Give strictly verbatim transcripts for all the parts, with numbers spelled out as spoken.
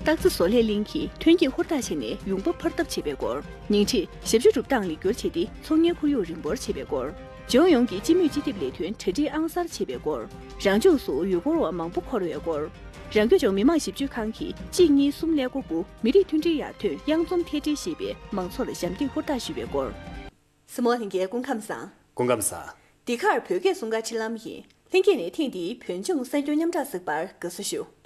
སྟག་རྩེ་བཟོ་ལས་གླིང་གིས་ཐོན་སྐྱེད་ཧུར་ཐག་བྱས་ནས་ཡོང་འབབ་འཕར་ཐབས་བྱེད་པའི་སྐོར། ཉིང་ཁྲི་ཞབས་ཞུ་སྒྲུབ་སྟངས་ལེགས་བསྒྱུར་བྱས་ཏེ་ཚོང་གཉེར་ཁོར་ཡུག་རིམ་སྤོར་བྱེད་པའི་སྐོར། ལྗོངས་ཡོངས་ཀྱི་སྤྱི་མོས་སྤྱི་ཐེབས་ལས་དོན་གྲ་སྒྲིག་ཨང་གསར་བྱེད་པའི་སྐོར། རང་ལྗོངས་སུ་ཡུལ་སྐོར་བ་མང་པོ་འཁོར་བའི་སྐོར། རང་སྐྱོང་ལྗོངས་མི་དམངས་ཞིབ་དཔྱོད་ཁང་གིས་གཅིག་གཉིས་གསུམ་ཀླད་ཀོར་དགུ་མི་རིགས་མཐུན་སྒྲིལ་ཡར་ཐོན་གཡང་འཛོམས་ཐད་སྒྲིལ་ཞེས་པའི་མང་ཚོགས་ལ་ཞབས་འདེགས་ཧུར་ཐག་ཞུ་བའི་སྐོར། སྲིད་མོ་ལྷན་རྒྱས་སྐུ་ཁམས་བཟང་། སྐུ་ཁམས་བཟང་། འདི་གར་བོད་སྐད་གསུང་བཀའ་འཁྲིད་ལམ་ཡིན། ལྷན་རྒྱས་ནས་ཐེངས་འདིའི་བོད་ལྗོངས་གསར་འགྱུར་མཉམ་བསྒྲགས་གཟིགས་པར་དགའ་བསུ་ཞུ།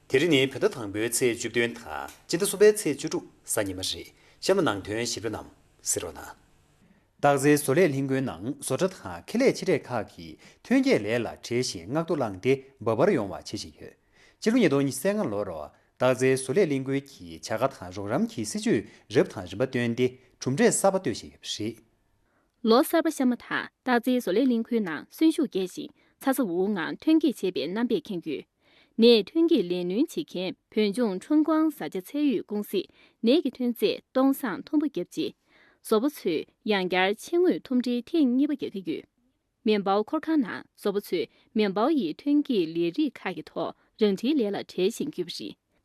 དེ་རིང་ནི་བོད་ཟླ་དང་པོའི་ཚེས་བཅུ་བདུན་དང་སྤྱི་ཟླ་གསུམ་པའི་ཚེས་བཅུ་དྲུག་གཟའ་ཉི་མ་རེད། གཤམ་ལ་ནང་དོན་ཞིབ་ཕྲ་རྣམས་གཟིགས་རོགས་གནང་། སྟག་རྩེའི་བཟོ་ལས་ལྷན་ཁང་ནང་བཟོ་གྲྭ་དང་ཁེ་ལས་ཆེ་གྲས་ཁག་གིས་ཐོན་སྐྱེད་ལས་ལ་བྲེལ་ཞིང་བསྔགས་བརྡ་བསླངས་ཏེ་འབབ་འཕར་ཡོང་བ་བྱེད་བཞིན་ཡོད། ཕྱི་ལོ་ཉིས་སྟོང་ཉི་ཤུ་རྩ་ལྔ་ལོར་སྟག་རྩེའི་བཟོ་ལས་གླིང་ཁུལ་གྱིས་བྱ་དགའ་དང་རོགས་རམ་གྱི་སྲིད་ཇུས་རབ་དང་རིམ་པ་བཏོན་ཏེ་གྲུབ་འབྲས་གསར་པ་གཏོད་བཞིན་ཡོད་པ་རེད། ལོ་གསར་པ་གཤམ་མ་དང་སྟག་རྩེའི་བཟོ་ལས་གླིང་ཁུལ་ནང་གསོན་ཤུགས་རྒྱས་ཤིང་ཚ་ཚ་འུར་འུར་ངང་ཐོན་སྐྱེད་བྱེད་པའི་རྣམ་པས་ཁེངས་ཡོད། ནས་ཐོན་སྐྱེད་ལས་སྣོན་བྱེད་མཁན་བོད་ལྗོངས་ཁྲུན་ཀོང་བཟའ་བཅའ་ཚད་ཡོད་ཀུང་སིས་ནས་ཀྱི་ཐོན་རྫས་སྟོང་སང་མཐོན་པོ་བརྒྱབ་རྗེས། བཟོ་པ་ཚོས་ཡང་བསྐྱར་ཕྱི་དངུལ་ཐུམ་སྒྲིལ་ཐེངས་གཉིས་པ་རྒྱག་གི་ཡོད། མེ་འབར་འཁོར་ཁང་ནང་བཟོ་པ་ཚོས་མེ་འབར་ཡི་ཐོན་སྐྱེད་ལས་རིགས་ཁག་གི་ཐོག་རང་འཁྲིའི་ལས་ལ་བྲེལ་བཞིན་ཡོད་པ་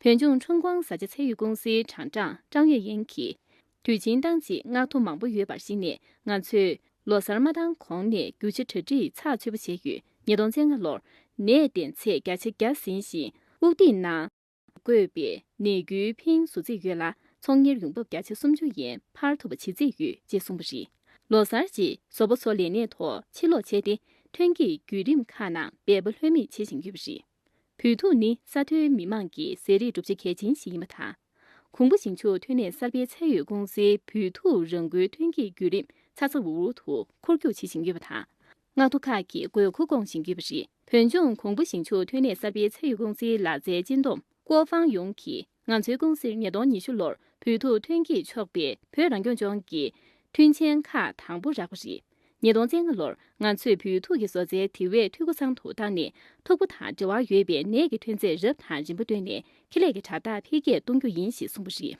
རེད། བོད་ལྗོངས་ཁྲུན་ཀོང་བཟའ་བཅའ་ཚད་ཡོད་ཀུང་སིའི་ཀྲང་ཀྲང་ཀྲང་ཡོད་ཡན་གྱིས། དུས་ཆེན་བཏང་རྗེས་མངགས་ཐོ་མང་པོ་ཡོད་པར་གཞིགས་ནས་ང་ཚོས་ལོ་གསར་མ་བཏང་གོང་ནས་རྒྱུ་ཆ་གྲ་སྒྲིག་ཚགས་ཚུད་པོ་བྱས་ཡོད། ཉིས་སྟོང་བཅོ་ལྔ་ལོར་ནས་གདན་ཚད་བརྒྱ་ཆ་བརྒྱ་ཟིན་ཞིང་དབུགས་ཐིག་ནང་བཀོད་པའི་ནས་རྒྱུའི་ཕིང་བཟོ་རྩིས་ཡོད་ལ་ཚོང་གཉེར་ཡོང་འབབ་བརྒྱ་ཆ་སུམ་ཅུ་ཡན་འཕར་ཐུབ་པ་བྱེད་རྩིས་ཡོད་ཅེས་གསུངས་པ་རེད། ལོ་གསར་རྗེས་བཟོ་པ་ཚོ་ལས་གནས་ཐོག་ཕྱིར་ལོག་བྱས་ཏེ་ཐོན་སྐྱེད་བརྒྱུད་རིམ་ཁག་ནང་འབད་པ་ལྷོད་མེད་བྱེད་བཞིན་ཡོད་པ་རེད། བོད་ཐུག་ནི་ས་མཐོའི་མི་དམངས་ཀྱི་ཟས་རིགས་གྲུབ་ཆ་གལ་ཆེན་ཞིག་ཡིན་པ་དང་། གོང་བུ་ཞིང་ཕྱུག་ཐོན་ལས་གསར་སྤེལ་ཚད་ཡོད་ཀུང་སིའི་བོད་ཐུག་རང་འགུལ་ཐོན་སྐྱེད་བརྒྱུད་རིམ་ཚ་ཚ་འུར་འུར་དུ་འཁོར་རྒྱུག་བྱེད་བཞིན་ཡོད་པ་དང་། མངགས་ཐོ་ཁག་གི་དགོས་མཁོ་སྐོང་བཞིན་ཡོད་པ་རེད། བོད་ལྗོངས་གོང་བུ་ཞིང་ཕྱུག་ཐོན་ལས་གསར་སྤེལ་ཚད་ཡོད་ཀུང་སིའི་ལག་རྩལ་སྤྱི་འདོམས་ཀོ་ཧྥང་ཡུང་གིས་ང་ཚོའི་ཀུང་སིར་ཉིས་སྟོང་ཉི་ཤུ་ལོར་བོད་ཐུག་ཐོན་སྐྱེད་ཆོག་པའི་བོད་རང་སྐྱོང་ལྗོངས་ཀྱི་མཐུན་རྐྱེན་ཁག་དང་པོ་རག་པ་རེད། ཉིས་སྟོང་བཅོ་ལྔ་ལོར་ང་ཚོས་བོད་ཐུག་གི་བཟོ་རྩལ་དེ་བས་འཐུས་སྒོ་ཚང་དུ་བཏང་ནས་ཐུག་པ་དང་འབྲེལ་བ་ཡོད་པའི་ནས་ཀྱི་ཐོན་རྫས་རབ་དང་རིམ་པ་བཏོན་ནས་ཁེ་ལས་ཀྱི་དྲ་ཐག་འཕེལ་རྒྱས་གཏོང་རྒྱུ་ཡིན་ཞེས་གསུངས་པ་རེད།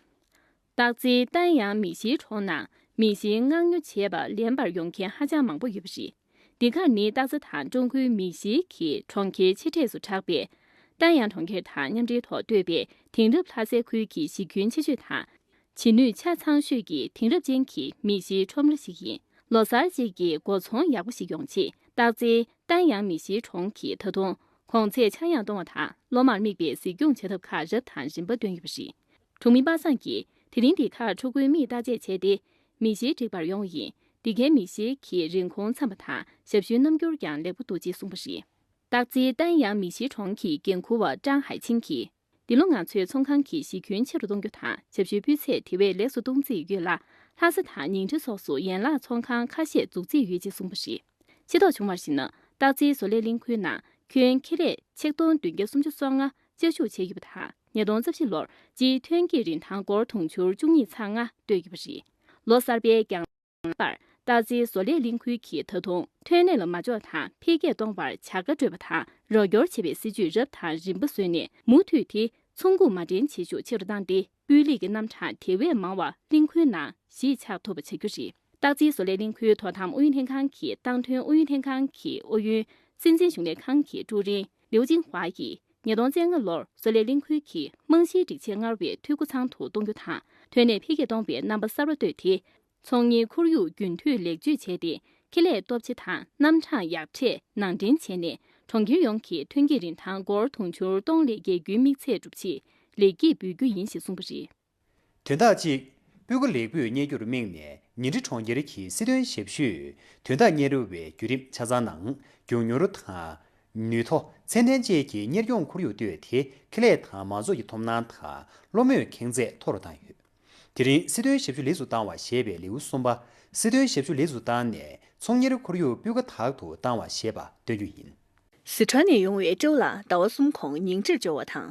སྟག་རྩེའི་ཏན་ཡང་མི་ཤིའི་གྲོང་ནང་མི་ཤིའི་མངག་ཉོ་བྱེད་པར་ལེན་པར་ཡོང་མཁན་ཧ་ཅང་མང་པོ་ཡོད་པ་རེད། འདི་གར་ནི་སྟག་རྩེ་དང་ཀྲུང་གོའི་མི་ཤི་གི་གྲོང་ཁྱེར་ཆེ་གྲས་སུ་གྲགས་པའི་ཏན་ཡང་གྲོང་ཁྱེར་དང་མཉམ་འབྲེལ་ཐོག་བཏོད་པའི་དེང་རབས་ལྷ་སའི་ཁུལ་གྱི་གཞི་ཁྱོན་ཆེ་ཤོས་དང་། བྱེད་ནུས་ཆ་ཚང་ཤོས་ཀྱི་དེང་རབས་ཅན་གྱི་མི་ཤིའི་ཁྲོམ་ར་ཞིག་ཡིན། ལོ་གསར་གཅིག་གི་སྒོ་ཚོང་ཡག་པོ་ཞིག་ཡོང་ཆེད་སྟག་རྩེའི་ཏན་ཡང་མི་ཤིའི་གྲོང་གིས་ད་དུང་གོང་ཚད་ཆག་ཡང་གཏོང་བ་དང་སློབ་མར་དམིགས་པའི་གཟིགས་སྐྱོང་བྱ་ཐབས་ཁག་རབ་དང་རིམ་པ་བཏོན་ཡོད་པ་རེད། གྲོང་མི་པ་སངས་ཀྱིས་དེ་རིང་འདི་གར་ཕྲུ་གུའི་མིག་བརྟག་དཔྱད་བྱས་ཏེ། མི་ཤིའི་འགྲིག་པར་ཡོང་བ་ཡིན། འདི་གའི་མི་ཤིའི་གི་རིན་གོང་འཚམ་པ་དང་ཞབས་ཞུའི་རྣམ་འགྱུར་ཀྱང་ལེགས་པོ་འདུག་ཅེས་གསུངས་པ་རེད། སྟག་རྩེའི་ཏན་ཡང་མི་ཤིའི་གྲོང་གི་འགན་འཁུར་བ་ཀྲང་ཧའེ་ཆིང་གིས། འདི་ལོ་ང་ཚོའི་ཚོང་ཁང་གི་གཞི་ཁྱོན་ཆེ་རུ་གཏོང་རྒྱུ་དང་ཞབས་ཞུའི་སྤུས་ཚད་དེ་བས་ལེགས་སུ་གཏོང་རྩིས་ཡོད་ལ། ལྷ་ས་དང་ཉིང་ཁྲི་སོགས་སུ་ཡན་ལག་ཚོང་ཁང་ཁ་ཤས་འཛུགས་རྩིས་ཡོད་ཅེས་གསུངས་པ་རེད། ཕྱི་ཐོག་བྱུང་བར་གཞིགས་ན་སྟག་རྩེའི་བཟོ་ལས་གླིང་ཁུལ་ནང་ཁྱོན་ཁེ་ལས་ཆིག་སྟོང་བདུན་བརྒྱ་སུམ་ཅུ་སོ་ལྔ་བཅའ་བཞུགས་བྱས་ཡོད་པ་དང་ཉིས་སྟོང་རྩ་བཞི་ལོར་སྤྱིའི་ཐོན་སྐྱེད་རིན་ཐང་སྒོར་དུང་ཕྱུར་བཅུ་གཉིས་ཚེག་ལྔ་བཏོད་ཡོད་པ་རེད། ལོ་གསར་པའི་གྱང་པར་སྟག་རྩེའི་བཟོ་ལས་གླིང་ཁུལ་གྱིས་ད་དུང་ཐོན་ལས་ལ་མ་འཇོག་དང་འཕེལ་རྒྱས་གཏོང་བར་བྱ་དགའ་སྤྲོད་པ་དང་རོགས་སྐྱོར་བྱེད་པའི་སྲིད་ཇུས་རབ་དང་རིམ་པ་བཟོས་ནས་མུ་མཐུད་དེ་ཚོང་འགུགས་མ་འདྲེན་བྱེད་ཤུགས་ཆེ་རུ་བཏང་སྟེ་སྤུས་ལེགས་ཀྱི་རྣམ་གྲངས་དེ་བས་མང་བ་གླིང་ཁུལ་ནང་གཞིས་ཆགས་ཐུབ་པ་བྱ་རྒྱུ་རེད། སྟག་རྩེའི་བཟོ་ལས་གླིང་ཁུལ་དོ་དམ་ཨུ་ཡོན་ལྷན་ཁང་གི་ཏང་དོན་ཨུ་ཡོན་ལྷན་ཁང་གི་ཨུ་ཡོན་སྲིད་འཛིན་གཞུང་ལས་ཁང་གི་ཀྲུའུ་རིན་ལིའུ་ཅིང་ཧྭ་ཡིས། ཉིས་སྟོང་བཅོ་ལྔ་ལོར་བཟོ་ལས་གླིང་ཁུལ་གྱི་རྨང་གཞིའི་སྒྲིག་ཆས་སྔར་བས་འཐུས་སྒོ་ཚང་དུ་གཏོང་རྒྱུ་དང་ཐོན་ལས་འཕེལ་རྒྱས་གཏོང་བའི་རྣམ་པ་གསར་པ་བཏོད་དེ། ཚོང་གཉེར་ཁོར་ཡུག་རྒྱུན་མཐུད་ལེགས་བཅོས་བྱས་ཏེ་ཁེ་ལས་སྟོབས་ཆེ་དང་རྣམ་གྲངས་ཡག་གྲས་ནང་འདྲེན་བྱས་ནས་གྲོང་ཁྱེར་ཡོངས་ཀྱི་ཐོན་སྐྱེད་རིན་ཐང་སྒོར་དུང་ཕྱུར་སྟོང་ལས་བརྒལ་རྒྱུའི་དམིགས་ཚད་སྒྲུབ་ཆེད་ལེགས་སྐྱེས་འབུལ་རྒྱུ་ཡིན་ཞེས་གསུངས་པ་རེད། དོན་དག་གཅིག་སྤུས་ཀ་ལེགས་པོས་གཉེར་རྒྱུར་དམིགས་ནས་ཉིང་ཁྲི་གྲོང་ཁྱེར་གྱི་སྲིད་དོན་ཞབས་ཞུས་དོན་དག་གཉེར་བའི་བརྒྱུད་རིམ་ཆ་ཚང་ནང་མགྱོགས་མྱུར་དང་ནུས་མཐོ་ཚད་ལྡན་བཅས་ཀྱི་གཉེར་སྐྱོང་ཁོར་ཡུག་བཏོད་དེ་ཁེ་ལས་དང་མང་ཚོགས་ཀྱི་ཐོབ་སྣང་དང་སློབ་མོས་ཁེངས་ཚད་མཐོ་རུ་བཏང་ཡོད། དེ་རིང་སྲིད་དོན་ཞབས་ཞུ་ལེགས་སུ་བཏང་བ་ཞེས་པའི་ལེའུ་གསུམ་པ། སྲིད་དོན་ཞབས་ཞུ་ལེགས་སུ་བཏང་ནས་ཚོང་གཉེར་ཁོར་ཡུག་སྤུས་ཀ་དག་ཏུ་བཏང་བ་ཞེས་པ་སྟོན་རྒྱུ་ཡིན། སི་ཁྲོན་ནས་ཡོང་བའི་ཀྲོའུ་ལགས་ཟླ་བ་གསུམ་གོང་ཉིང་ཁྲིར་འབྱོར་བ་དང་།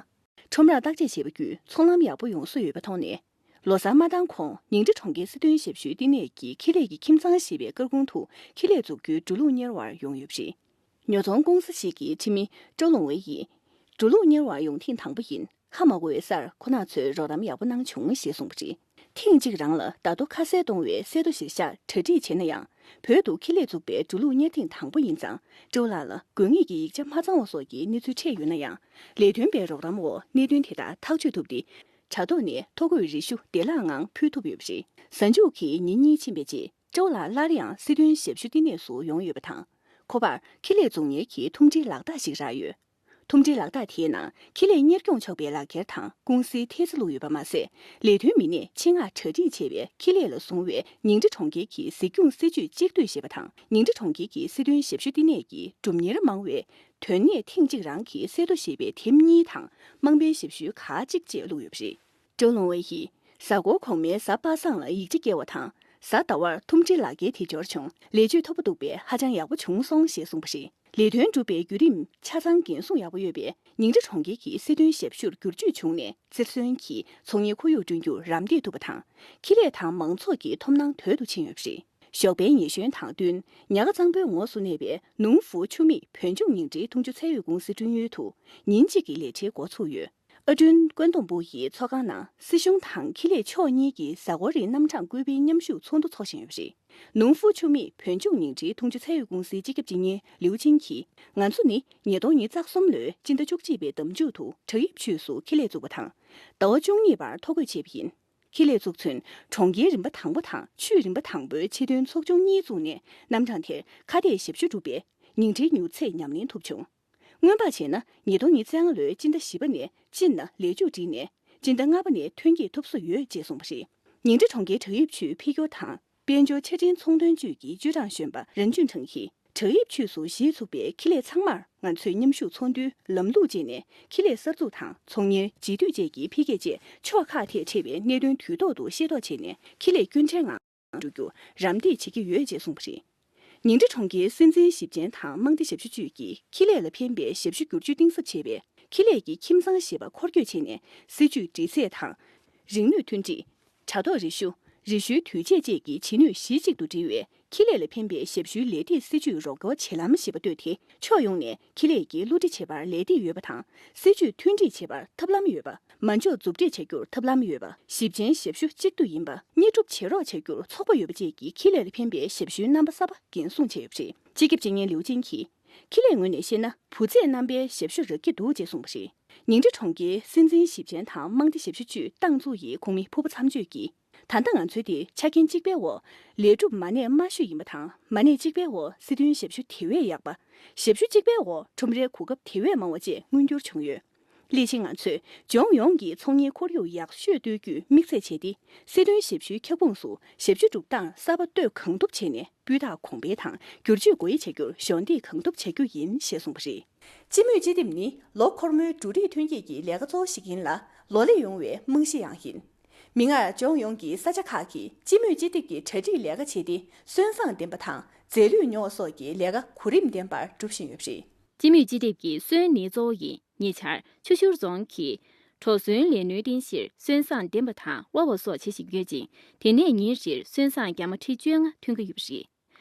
ཁྲོམ་རར་བརྟག་དཔྱད་བྱས་པ་བརྒྱུད་ཚོང་ལམ་ཡག་པོ་ཡོང་བཟོ་ཡོད་པ་མཐོང་ནས། ལོ་གསར་མ་བཏང་གོང་ཉིང་ཁྲི་གྲོང་ཁྱེར་སྲིད་དོན་ཞབས་ཞུའི་བསྟི་གནས་ཀྱི་ཁེ་ལས་ཀྱི་ཁྱིམ་ཚང་ཞེས་པའི་སྐར་ཁུང་དུ་ཁེ་ལས་འཛུགས་རྒྱུའི་འགྲོ་ལུགས་གཉེར་བར་ཡོང་ཡོད་པ་རེད། ཉོ་ཚོང་ཀུང་སི་ཞིག་གི་ཁྲིམས་མི་ཀྲོའུ་ལུང་ཝེ་ཡིས། འགྲོ་ལུགས་གཉེར་བར་ཡོང་ཐེངས་དང་པོ་ཡིན། ཁ་མ་གོ་བའི་སར་ཁོ་ན་ཚོས་རོགས་རམ་ཡག་པོ་གནང་བྱུང་ཞེས་གསུངས་པ་རེད། ཐེངས་གཅིག་རང་ལ་རྡ་རྡོ་ཁ་གསལ་གཏོང་བའི་གསལ་རྡོ་ཞིག་ཤར་གྲ་སྒྲིག་བྱས་ན་ཡང་། བོད་དུ་ཁེ་ལས་བཙུགས་པའི་འགྲོ་ལུགས་གཉེར་ཐེངས་དང་པོ་ཡིན་ཙང་། ཀྲོའུ་ལགས་ལ་དགོས་ངེས་ཀྱི་ཡིག་ཆ་མ་ཚང་བ་སོགས་ཀྱི་གནས་ཚུལ་འཕྲད་ཡོད་ན་ཡང་། ལས་དོན་པའི་རོགས་རམ་འོག་གནད་དོན་དེ་དག་ཐག་གཅོད་ཐུབ་སྟེ། དྲ་ཐོག་ནས་ཐོ་འགོད་རེ་ཞུ་བདེ་བླག་ངང་ཕུལ་ཐུབ་ཡོད་པ་རེད། གཟའ་མཇུག་གི་ཉིན་གཉིས་ཕྱིན་པའི་རྗེས། ཀྲོའུ་ལགས་སླར་ཡང་སྲིད་དོན་ཞབས་ཞུ་བསྟི་གནས་སུ་ཡོང་ཡོད་པ་དང་། ཁོ་པར་ཁེ་ལས་འཛུགས་གཉེར་གྱི་ཐུམ་སྒྲིལ་ལག་རྟགས་ཤིག་རག་ཡོད། ཐུམ་སྒྲིལ་ལག་རྟགས་དེའི་ནང་ཁེ་ལས་གཉེར་སྐྱོང་ཆོག་པའི་ལག་འཁྱེར་དང་ཀུང་སིའི་ཐེལ་ཙེ་བླུགས་ཡོད་པ་མ་ཟད། ལས་དོན་མི་སྣས་ཆེད་མངགས་གྲ་སྒྲིག་བྱས་པའི་ཁེ་ལས་ལ་བཟུང་བའི་ཉིང་ཁྲི་གྲོང་ཁྱེར་གྱི་གཟིགས་སྐྱོང་སྲིད་ཇུས་གཅིག་སྡུད་ཞེས་པ་དང་། ཉིང་ཁྲི་གྲོང་ཁྱེར་གྱི་སྲིད་དོན་ཞབས་ཞུ་བསྟི་གནས་ཀྱི་སྒྲུབ་གཉེར་མང་བའི་དོན་གནད་ཐེངས་གཅིག་རང་གི་གསལ་ཐོ་ཞེས་པའི་དེབ་གཉིས་དང་། དམངས་ཕན་ཞབས་ཞུའི་ཁག་གཅིག་བཅས་བླུགས་ཡོད་པ་རེད། ཀྲོའུ་ལུང་ཝེ་ཡིས། གཟའ་འཁོར་གོང་མའི་གཟའ་པ་སངས་ལ་ཡིག་ཆ་བསྐྱལ་བ་དང་། གཟའ་ཟླ་བར་ཐུམ་སྒྲིལ་ལག་འཁྱེར་དེ་འབྱོར་བྱུང་། ལས་ཕྱོད་མཐོ་པོ་འདུག་པས་ཧ་ཅང་ཡག་པོ་བྱུང་སོང་ཞེས་གསུངས་པ་རེད། ལས་དོན་སྒྲུབ་པའི་བརྒྱུད་རིམ་ཆ་ཚང་འགན་སྲུང་ཡག་པོ་ཡོད་པས། ཉིང་ཁྲི་གྲོང་ཁྱེར་གྱི་སྲིད་དོན་ཞབས་ཞུར་བསྒྱུར་བཅོས་བྱུང་ནས། རྩེར་སོན་གྱི་ཚོང་གཉེར་ཁོར་ཡུག་བསྐྲུན་རྒྱུར་རམ་འདེགས་ཐུབ་པ་དང་། ཁེ་ལས་དང་མང་ཚོགས་ཀྱི་ཐོབ་སྣང་དོད་དུ་ཕྱིན་ཡོད་པ་རེད། ཞོགས་པའི་ཉི་གཞོན་དང་བསྟུན། ཉ་ག་གཙང་པོའི་ངོགས་སུ་གནས་པའི་ནུང་ཧྥུའུ་ཆུ་མིག་བོད་ལྗོངས་ཉིང་ཁྲིའི་འཐུང་ཆུ་ཚད་ཡོད་ཀུང་སི་བསྐྲུན་ཡུལ་དུ་ཉིན་གཅིག་གི་ལས་བྲེལ་འགོ་ཚུགས་ཡོད། ཨ་ཀྲུན་ཀོན་ཏུང་པུའུ་ཡི་ཚོགས་ཁང་ནང་སྲིད་གཞུང་དང་ཁེ་ལས་ཕྱོགས་གཉིས་ཀྱི་གཟའ་འཁོར་རིང་རྣམ་གྲངས་བསྐོས་པའི་མཉམ་ཞུགས་ཚོགས་འདུ་འཚོགས་བཞིན་ཡོད་པ་རེད། ནུང་ཧྥུའུ་ཆུ་མིག་བོད་ལྗོངས་ཉིང་ཁྲིའི་འཐུང་ཆུ་ཚད་ཡོད་ཀུང་སིའི་སྤྱི་ཁྱབ་སྤྱི་གཉེར་ལིའུ་ཅིན་གྱིས། ང་ཚོ་ནི་ཉིས་སྟོང་ཉི་ཤུ་རྩ་གསུམ་ལོའི་སྤྱི་ཟླ་བཅུ་གཅིག་པའི་ཟླ་མཇུག་ཏུ་བྲག་ཡིབ་ཆུས་སུ་ཁེ་ལས་བཙུགས་པ་དང་། ཟླ་བ་བཅུ་གཉིས་བར་ཐོ་འགོད་བྱས་པ་ཡིན། ཁེ་ལས་བཙུགས་ཚུན་གྲོང་ཁྱེར་རིམ་པ་དང་པོ་དང་ཆུས་རིམ་པ་དང་པོའི་ཆེད་དོན་ཚོགས་ཆུང་གཉིས་བཙུགས་ནས། རྣམ་གྲངས་དེར་ཁ་གཏད་ཞབས་ཞུ་བསྒྲུབས་པས། ཉིང་ཁྲིའི་མྱུར་ཚད་ཉམས་ལེན་ཐུབ་བྱུང་། སྔོན་དཔག་བྱས་ན། ཉིས་སྟོང་ཉི་ཤུ་རྩ་ལྔ་ལོའི་སྤྱི་ཟླ་བཞི་པ་ནས་ཅིན་ནང་ལས་མཇུག་བསྒྲིལ་ནས། སྤྱི་ཟླ་ལྔ་པ་ནས་ཐོན་སྐྱེད་ཐུབ་སྲོལ་ཡོད་ཅེས་གསུངས་པ་རེད། ཉིང་ཁྲི་གྲོང་ཁྱེར་བྲག་ཡིབ་ཆུས་འཕེལ་སྒྱུར་དང་དཔལ་འབྱོར་ཆ་འཕྲིན་ཚོང་དོན་ཅུས་ཀྱི་ཅུས་ཀྲང་གཞོན་པ་རན་ཅུན་ཁྲང་གིས། བྲག་ཡིབ་ཆུས་སུ་གཞིས་ཚུགས་པའི་ཁེ་ལས་ཚང་མར་ང་ཚོས་མཉམ་ཞུགས་ཚོགས་འདུའི་ལམ་ལུགས་སྤྱད་ནས། ཁེ་ལས་གསར་འཛུགས་དང་ཚོང་གཉེར་རྗེས་མཐུད་བཅས་ཀྱི་འཕེལ་རྒྱས་བཅས་ཕྱོགས་ཁག་ཐད་འཕྲད་པའི་གནད་དོན་དུས་ཐོག་ཏུ་ཤེས་རྟོགས་བྱས་ནས། ཁེ་ལས་སྐྱོན་བྲལ་ངང་འགྲོ་རྒྱུར་རམ་འདེགས་བྱེད་ཀྱི་ཡོད་ཅེས་གསུངས་པ་རེད། ཉིང་ཁྲི་གྲོང་ཁྱེར་སྲིད་འཛིན་ཞིབ་མཆན་དང་དམངས་བདེ་ཞབས་ཞུ་ཅུས་ཀྱིས་ཁེ་ལས་ལ་ཕན་པའི་ཞབས་ཞུ་བསྒྱུར་བཅོས་གཏིང་ཟབ་བྱས་པས། ཁེ་ལས་ཀྱི་ཁྱིམ་ཚང་ཞེས་པ་འཁོར་སྐྱོད་བྱས་ནས། སྲིད་ཇུས་འགྲེལ་ཚད་དང་། རིག་ནུས་མཐུན་སྒྲིལ། དྲ་ཐོག་རེ་ཞུ། རེ་ཞུའི་དུས་ཆད་བཅས་ཀྱི་བྱེད་ནུས་གཞི་གཅིག་ཏུ་སྒྲིལ་བའི་ཁེ་ལས་ལ་ཕན་པའི་ཞབས་ཞུའི་ལས་སྟེགས་སྲིད་ཇུས་རོགས་སྐྱོར་བྱེད་ལམ་ཞེས་པ་བཏོད་དེ། ཕྱོགས་ཡོངས་ནས་ཁེ་ལས་ཀྱིས་བསླུ་བྲིད་བྱེད་པར་ལས་སྟེགས་ཡོད་པ་དང་། སྲིད་ཇུས་མཐུན་སྒྲིག་བྱེད་པར་ཐབས་ལམ་ཡོད་པ། མ་འཇོག་མཛུབ་ཁྲིད་བྱ་རྒྱུར་ཐབས་ལམ་ཡོད་པ། ཞིབ་མཆན་ཞབས་ཞུ་གཅིག་སྡུད་ཡིན་པ། གཉེར་སྒྲུབ་བྱེད་རོགས་བྱ་རྒྱུར་ཚོགས་པ་ཡོད་པ་བཅས་ཀྱི་ཁེ་ལས་ལ་ཕན་པའི་ཞབས་ཞུའི་རྣམ་པ་གསར་པ་འགན་སྲུང་བྱས་ཡོད་པ་རེད། སྤྱི་ཁྱབ་སྤྱི་གཉེར་ལིའུ་ཅིན་གྱིས། ཁེ་ལས་ངོས་ནས་བཤད་ན། བུ་ཚས་རྣམ་པའི་ཞབས་ཞུ་རག་གི་འདུག་ཅེས་གསུངས་པ་རེད། ཉིང་ཁྲི་གྲོང་ཁྱེར་སྲིད་འཛིན་ཞིབ་མཆན་དང་དམངས་བདེ་ཞབས་ཞུ་ཅུས་ཏང་ཙུའུ་ཡི་ཁོངས་མི་ཕུར་བུ་མཚམས་གཅོད་ཀྱིས། ད་ལྟ་ང་ཚོའི་འདིར་ཆ་རྐྱེན་གཅིག་པའི་འོག་ལས་སྒྲུབ་མ་གནས་དམའ་ཤོས་ཡིན་པ་དང་། མ་གནས་གཅིག་པའི་འོག་སྲིད་དོན་ཞབས་ཞུ་དེ་བས་ཡག་པ། ཞབས་ཞུ་གཅིག་པའི་འོག་ཁྲོམ་རའི་གོ་སྐབས་དེ་བས་མང་བ་བཅས་མངོན་འགྱུར་བྱུང་ཡོད། སླད་ཕྱིན་ང་ཚོས་ལྗོངས་ཡོངས་ཀྱི་ཚོང་གཉེར་ཁོར་ཡུག་ཡག་ཤོས་གཏོད་རྒྱུའི་དམིགས་ཚད་བྱས་ཏེ། སྲིད་དོན་ཞབས་ཞུའི་ཁྱབ་ཁོངས་སུ་ཞབས་ཞུ་སྒྲུབ་སྟངས་གསར་པ་གཏོད་གང་ཐུབ་བྱས་ནས། སྤུས་དག་གོང་འཕེལ་དང་བསྒྱུར་བཅོས་སྒོ་དབྱེ་བྱ་རྒྱུར་གཞོགས་འདེགས་གང་ཐུབ་བྱ་རྒྱུ་ཡིན་ཞེས་གསུངས་པ་རེད། སྤྱི་མོས་སྤྱི་འདེམས་ནི་ལོ་འཁོར་མོའི་འབྲུ་རིགས་ཐོན་སྐྱེད་ཀྱི་ལས་ཀ་གཙོ་བོ་ཞིག་ཡིན་ལ། ལོ་ལེགས་ཡོང་བའི་རྨང་གཞི་ཡང་ཡིན། མིག་སྔར་ལྗོངས་ཡོངས་ཀྱི་ས་ཆ་ཁག་གིས་སྤྱི་མོས་སྤྱི་འདེམས་ཀྱི་གྲ་སྒྲིག་ལས་ཀ་བྱས་ཏེ། སོན་བཟང་འདེམས་པ་དང་རྫས་ལུད་ཉོ་བ་སོགས་ཀྱི་ལས་ཀ་གོ་རིམ་ལྡན་པར་སྒྲུབ་བཞིན་ཡོད་པ་རེད། སྤྱི་མོས་སྤྱི་འདེམས་ཀྱི་སོན་ནི་གཙོ་བོ་ཡིན། ཉེ་ཆར་ཆུ་ཤུར་རྫོང་གིས་འགྲོ་སོན་ལས་སྣོན་རྟེན་གཞིར་སོན་བཟང་འདེམས་པ་དང་དབོར་བ་སོགས་བྱེད་བཞིན་ཡོད་ཅིང་། དེ་ནས་ཉིན་རེར་སོན་བཟང་རྒྱ་མ་ཁྲི་བཅོ་ལྔ་ཐོན་གྱི་ཡོད་པ་རེད།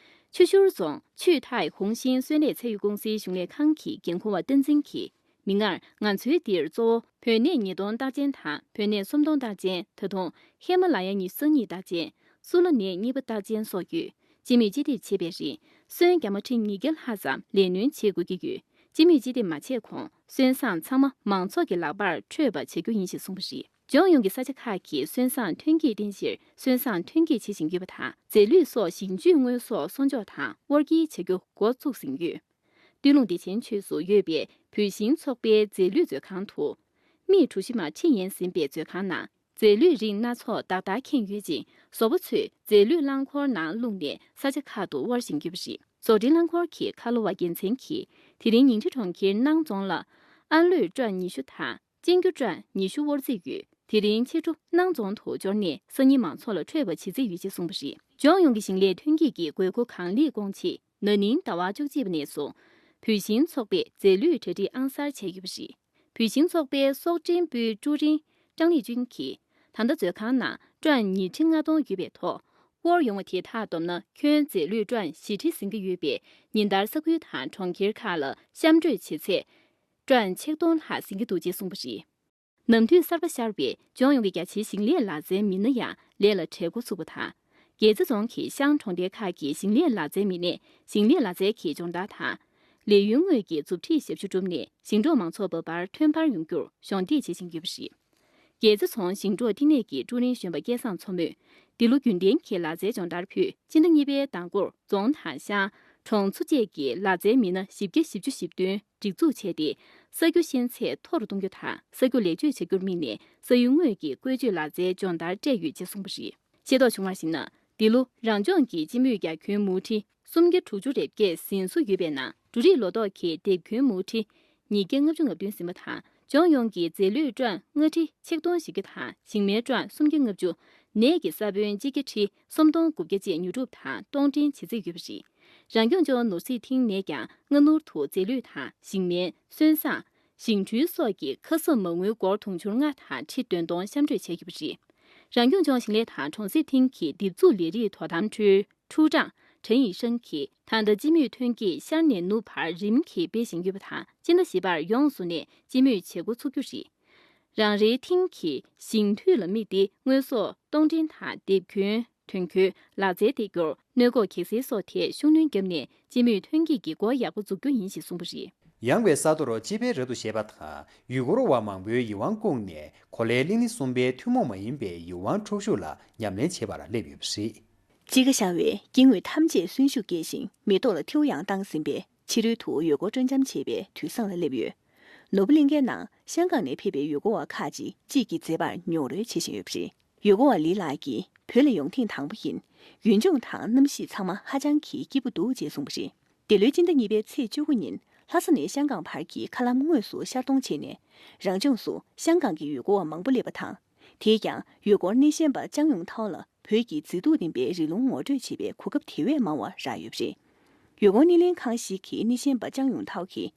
ཆུ་ཤུར་རྫོང་ཆུས་ཐའེ་ཧུང་ཤིན་སོན་ལས་ཚད་ཡོད་ཀུང་སིའི་གཞུང་ལས་ཁང་གི་འགན་འཁུར་བ་བསྟན་འཛིན་གྱིས། མིག་སྔར་ང་ཚོའི་འདིར་གཙོ་བོ་བོད་ནས་ཉིས་སྟོང་རྟགས་ཅན་དང་བོད་ནས་སུམ་སྟོང་རྟགས་ཅན། ད་དུང་ཧི་མ་ལ་ཡ་ཉི་ཤུ་རྩ་གཉིས་རྟགས་ཅན། སུ་ལ་ནས་གཉིས་པ་རྟགས་ཅན་སོགས་ཡོད། སྤྱི་མོས་སྤྱི་འདེམས་བྱེད་པའི་རིང་སོན་རྒྱ་མ་ཁྲི་ཉིས་བརྒྱ་ལྷག་ཙམ་ལས་སྣོན་བྱེད་དགོས་ཀྱི་ཡོད། སྤྱི་མོས་སྤྱི་འདེམས་མ་བྱས་གོང་སོན་བཟང་ཚང་མ་མང་ཚོགས་ཀྱི་ལག་པར་འཕྲོད་པ་བྱ་རྒྱུ་ཡིན་ཞེས་གསུངས་པ་རེད། ལྗོངས་ཡོངས་ཀྱི་ས་ཆ་ཁག་གིས་སོན་བཟང་ཐོན་སྐྱེད་རྟེན་གཞིར་སོན་བཟང་ཐོན་སྐྱེད་བྱེད་བཞིན་ཡོད་པ་དང་། རྫས་ལུད་སོགས་ཞིང་ཆུའི་དངོས་ཟོག་གསོག་འཇོག་དང་དབོར་འཁྱེར་བྱ་རྒྱུ་འགོ་བཙུགས་ཟིན་ཡོད། སྟོད་ལུང་བདེ་ཆེན་ཆུས་སུ་ཡོད་པའི་བུད་ཤིང་ཚོགས་པའི་རྫས་ལུད་མཛོད་ཁང་དུ། མིག་གྲུ་བཞི་མ་ཁྲིད་ཡན་ཟིན་པའི་མཛོད་ཁང་ནང་རྫས་ལུད་རིགས་སྣ་ཚོགས་བདག་བདག་ཁེངས་ཡོད་ཅིང་། བཟོ་པ་ཚོས་རྫས་ལུད་རླངས་འཁོར་ནང་བླུགས་ནས་ས་ཆ་ཁག་ཏུ་དབོར་བཞིན་ཡོད་པ་རེད། བཟོ་སྐྲུན་རླངས་འཁོར་གྱི་ཁ་ལོ་བ་རྒྱལ་མཚན་གྱིས། དེ་རིང་ཉིང་ཁྲི་གྲོང་ཁྱེར་སྣང་རྫོང་ལ་ཨ་ལུད་ཊོན་ཉི་ཤུ་དང་གཅིན་རྒྱུ་ཊོན་ཉི་ཤུ་དབོར་རྩིས་ཡོད། དེ་རིང་ཕྱི་དྲོ་སྣང་རྫོང་དུ་འབྱོར་ནས་སང་ཉིན་མང་ཚོགས་ལ་འཕྲོད་པ་བྱེད་རྩིས་ཡོད་ཅེས་གསུངས་པ་རེད། ལྗོངས་ཡོངས་ཀྱི་ཞིང་ལས་ཐོན་སྐྱེད་ཀྱི་དགོས་མཁོ་གང་ལེགས་སྐོང་ཆེད། ན་ནིང་ཟླ་བ་བཅུ་གཅིག་པ་ནས་བཟུང་། བུད་ཤིང་ཚོགས་པས་རྫས་ལུད་གྲ་སྒྲིག་ཨང་གསར་བྱས་ཡོད་པ་རེད། བུད་ཤིང་ཚོགས་པའི་སྲོག་འཕྲིན་པུའུ་ཀྲུའུ་རིན་ཀྲང་ལི་ཅུན་གྱིས། ད་ལྟ་མཛོད་ཁང་ནང་ཊོན་ཉིས་ཁྲི་ལྔ་སྟོང་ཡོད་པའི་ཐོག་དབོར་ཡོང་བ་དེ་དག་བསྡོམས་ན་ཁྱོན་རྫས་ལུད་ཊོན་བཞི་ཁྲི་ཟིན་གྱི་ཡོད་པས། ཉིན་ལྟར་ས་ཁུལ་དང་གྲོང་ཁྱེར་ཁག་ལ་གཤམ་སྤྲོད་བྱེད་ཚད་ཊོན་ཆིག་སྟོང་ལྷག་ཟིན་གྱི་འདུག་ཅེས་གསུངས་པ་རེད། ནམ་དུས་གསར་པ་ཤར་བས་ལྗོངས་ཡོངས་ཀྱི་རྒྱ་ཆེའི་ཞིང་ལས་ལག་རྩལ་མི་སྣ་ཡང་ལས་ལ་བྲེལ་འགོ་ཚུགས་པ་དང་། དགེ་རྩེ་རྫོང་གི་ཤང་གྲོང་རྡལ་ཁག་གི་ཞིང་ལས་ལག་རྩལ་མི་སྣས་ཞིང་ལས་ལག་རྩལ་གྱི་སྦྱོང་བརྡར་དང་། ལས་ཡུན་དངོས་ཀྱི་མཛུབ་ཁྲིད་ཞབས་ཞུ་བསྒྲུབས་ནས་ཞིང་འབྲོག་མང་ཚོགས་འབབ་འཕར་ཐོན་འཕར་ཡོང་རྒྱུར་གཞོགས་འདེགས་བྱེད་བཞིན་ཡོད་པ་རེད། རྒྱལ་རྩེ་རྫོང་ཞིང་འབྲོག་བསྟི་གནས་ཀྱི་ཀྲུའུ་རིན་གཞོན་པ་སྐལ་བཟང་མཚོ་མོས། འདི་ལོ་རྒྱུན་ལྡན་གྱི་ལག་རྩལ་སྦྱོང་བརྡར་ཕུད། སྤྱི་ཟླ་གཉིས་པའི་ཟླ་འགོར་རྫོང་དང་ཤང་། གྲོང་ཚོ་བཅས་ཀྱི་ལག་རྩལ་མི་སྣ་བཞི་བརྒྱ་བཞི་བཅུ་ཞེ་བདུན་སྒྲིག་འཛུགས་བྱས་ཏེ། ས་རྒྱུ་ཤེས་ཚད་མཐོ་རུ་གཏོང་རྒྱུ་དང་ས་རྒྱུ་ལེགས་བཅོས་བྱ་རྒྱུར་དམིགས་ནས་ས་ཡུལ་དངོས་ཀྱི་བཀོལ་སྤྱོད་ལག་རྩལ་སྦྱོང་བརྡར་སྤྲད་ཡོད་ཅེས་གསུངས་པ་རེད། ཤེས་རྟོགས་བྱུང་བར་གཞིགས་ན། འདི་ལོ་རང་ལྗོངས་ཀྱི་སྤྱི་མོས་རྒྱ་ཁྱོན་མུའུ་ཁྲི་སུམ་བརྒྱ་དྲུག་ཅུ་རེ་བརྒྱད་ཟིན་བཟུང་ཡོད་པའི་ནང་། འབྲུ་རིགས་ལོ་ཏོག་གི་སྡེབ་ཁྱོན་མུའུ་ཁྲི་ཉིས་བརྒྱ་ལྔ་བཅུ་ང་བདུན་ཟིན་པ་དང་། ལྗོངས་ཡོངས་ཀྱི་རྫས་ལུད་ཊོན་ལྔ་ཁྲི་ཆིག་སྟོང་བཞི་བརྒྱ་དང་། ཞིང་སྨན་ཊོན་སུམ་བརྒྱ་ལྔ་བཅུ། ནས་ཀྱི་ས་བོན་སྤྱི་རྒྱ་ཁྲི་སུམ་སྟོང་དགུ་བརྒྱ་བཅས་ཉོ་སྒྲུབ་དང་གཏོང་འདྲེན་བྱེད་རྩིས་ཡོད་པ་རེད། རང་སྐྱོང་ལྗོངས་ནོར་སྲིད་ཐིང་ནས་ཀྱང་སྔ་སྣུར་དུ་རྫས་ལུད་དང་ཞིང་སྨན། སོན་བཟང་། ཞིང་འཕྲུལ་སོགས་ཀྱི་ཁ་གསབ་མ་དངུལ་སྒོར་དུང་ཕྱུར་ལྔ་དང་ཁྲི་བདུན་སྟོང་གཤམ་སྤྲོད་བྱས་ཡོད་པ་རེད། རང་སྐྱོང་ལྗོངས་ཞིང་ལས་དང་གྲོང་གསེབ་ཐིང་གི་འདེབས་འཛུགས་ལས་རིགས་དོ་དམ་ཁྲུའུ་ཁྲུའུ་ཀྲང་ཁྲེན་ཡི་ཧྲེང་གིས། ད་ལྟ་སྤྱི་མོས་ཐོན་སྐྱེད་ཤར་ནས་ནུབ་བར་རིམ་གྱིས་སྤེལ་བཞིན་ཡོད་པ་དང་། སྤྱི་ཟླ་བཞི་པར་ཡོངས་སུ་ནས་སྤྱི་མོས་བྱེད་སྒོ་ཚུགས་རྒྱུ་རེད། རང་རེའི་ཐིང་གིས་ཞིང་དུད་ལ་དམིགས་ཏེ་དངོས་ཟོག་གཏོང་འདྲེན་དང་སྡེབ་ཁྱོན། ཐོན་རྒྱུའི་ལག་རྩལ་འདེགས་སྐྱོར། གནོད་འགོག་གེགས་སེལ་སོགས་ཐད་ཤུགས་སྣོན་བརྒྱབ་ནས་སྤྱི་མོས་ཐོན་སྐྱེད་ཀྱི་སྒོ་ཡག་པོ་འཛུགས་རྒྱུ་ཡིན་ཞེས་གསུངས་པ་རེད། ཡངས་པའི་ས་མཐོར་སྤྱི་པའི་རབ་ཏུ་བཞད་པ་དང་ཡུལ་སྐོར་བ་མང་པོའི་ཡིད་དབང་བཀུག་ནས་གོ་ལའི་གླིང་ནི་གསུམ་པའི་ཐུན་མོང་མ་ཡིན་པའི་ཡིད་དབང་འཕྲོག་ཤུགས་ལ་ཉམས་ལེན་བྱེད་པར་སླེབས་ཡོད་པ་རེད། དཔྱིད་ཀ་ཤར་བས་སྐྱེ་དངོས་ཐམས་ཅད་གསོན་ཤུགས་སྐྱེད་ཅིང་མེ་ཏོག་ལ་ཐེའུ་ཡང་བཏང་ཟིན་པས། ཕྱི་རོལ་དུ་ཡུལ་སྐོར་སྤྲོ་འཆམ་བྱེད་པའི་དུས་བཟང་ལ་སླེབས་ཡོད། ནོར་བུ་གླིང་ཁའི་ནང་ཤང་ཀང་ནས་ཕེབས་པའི་ཡུལ་སྐོར་བ་ཁག་ཅིག་དཔྱིད་ཀྱི་མཛེས་པར་མྱོང་རོལ་བྱེད་བཞིན་ཡོད་པ་རེད། ཡུལ་སྐོར་བ་ལི་ལགས་ཀྱིས་བོད་ལ་ཡོང་ཐེངས་དང་པོ་ཡིན། ཡུལ་ལྗོངས་དང་གནམ་གཤིས་ཚང་མ་ཧ་ཅང་གི་སྐྱིད་པོ་འདུག་ཅེས་གསུངས་པ་རེད། འདི་ལོའི་སྤྱི་ཟླ་གཉིས་པའི་ཚེས་བཅུ་དགུ་ཉིན་ལྷ་ས་ནས་ཤང་ཀང་བར་གྱི་མཁའ་ལམ་དངོས་སུ་ཤར་གཏོང་བྱས་ནས། རང་ལྗོངས་སུ་ཤང་ཀང་གི་ཡུལ་སྐོར་བ་མང་པོ་སླེབས་པ་དང་། དེས་ཀྱང་ཡུལ་སྐོར་སྣེ་ཤན་པ་ཅང་ཡུང་ཐའོ་ལ་བོད་ཀྱི་མཛེས་སྡུག་ལྡན་པའི་རི་ལུང་ངོ་སྤྲོད་བྱེད་པའི་གོ་སྐབས་དེ་བས་མང་བ་རག་ཡོད་པ་རེད། ཡུལ་སྐོར་སྣེ་ལེན་ཁང་ཞིག་གི་སྣེ་ཤན་པ་ཅང་ཡུང་ཐའོ་གིས།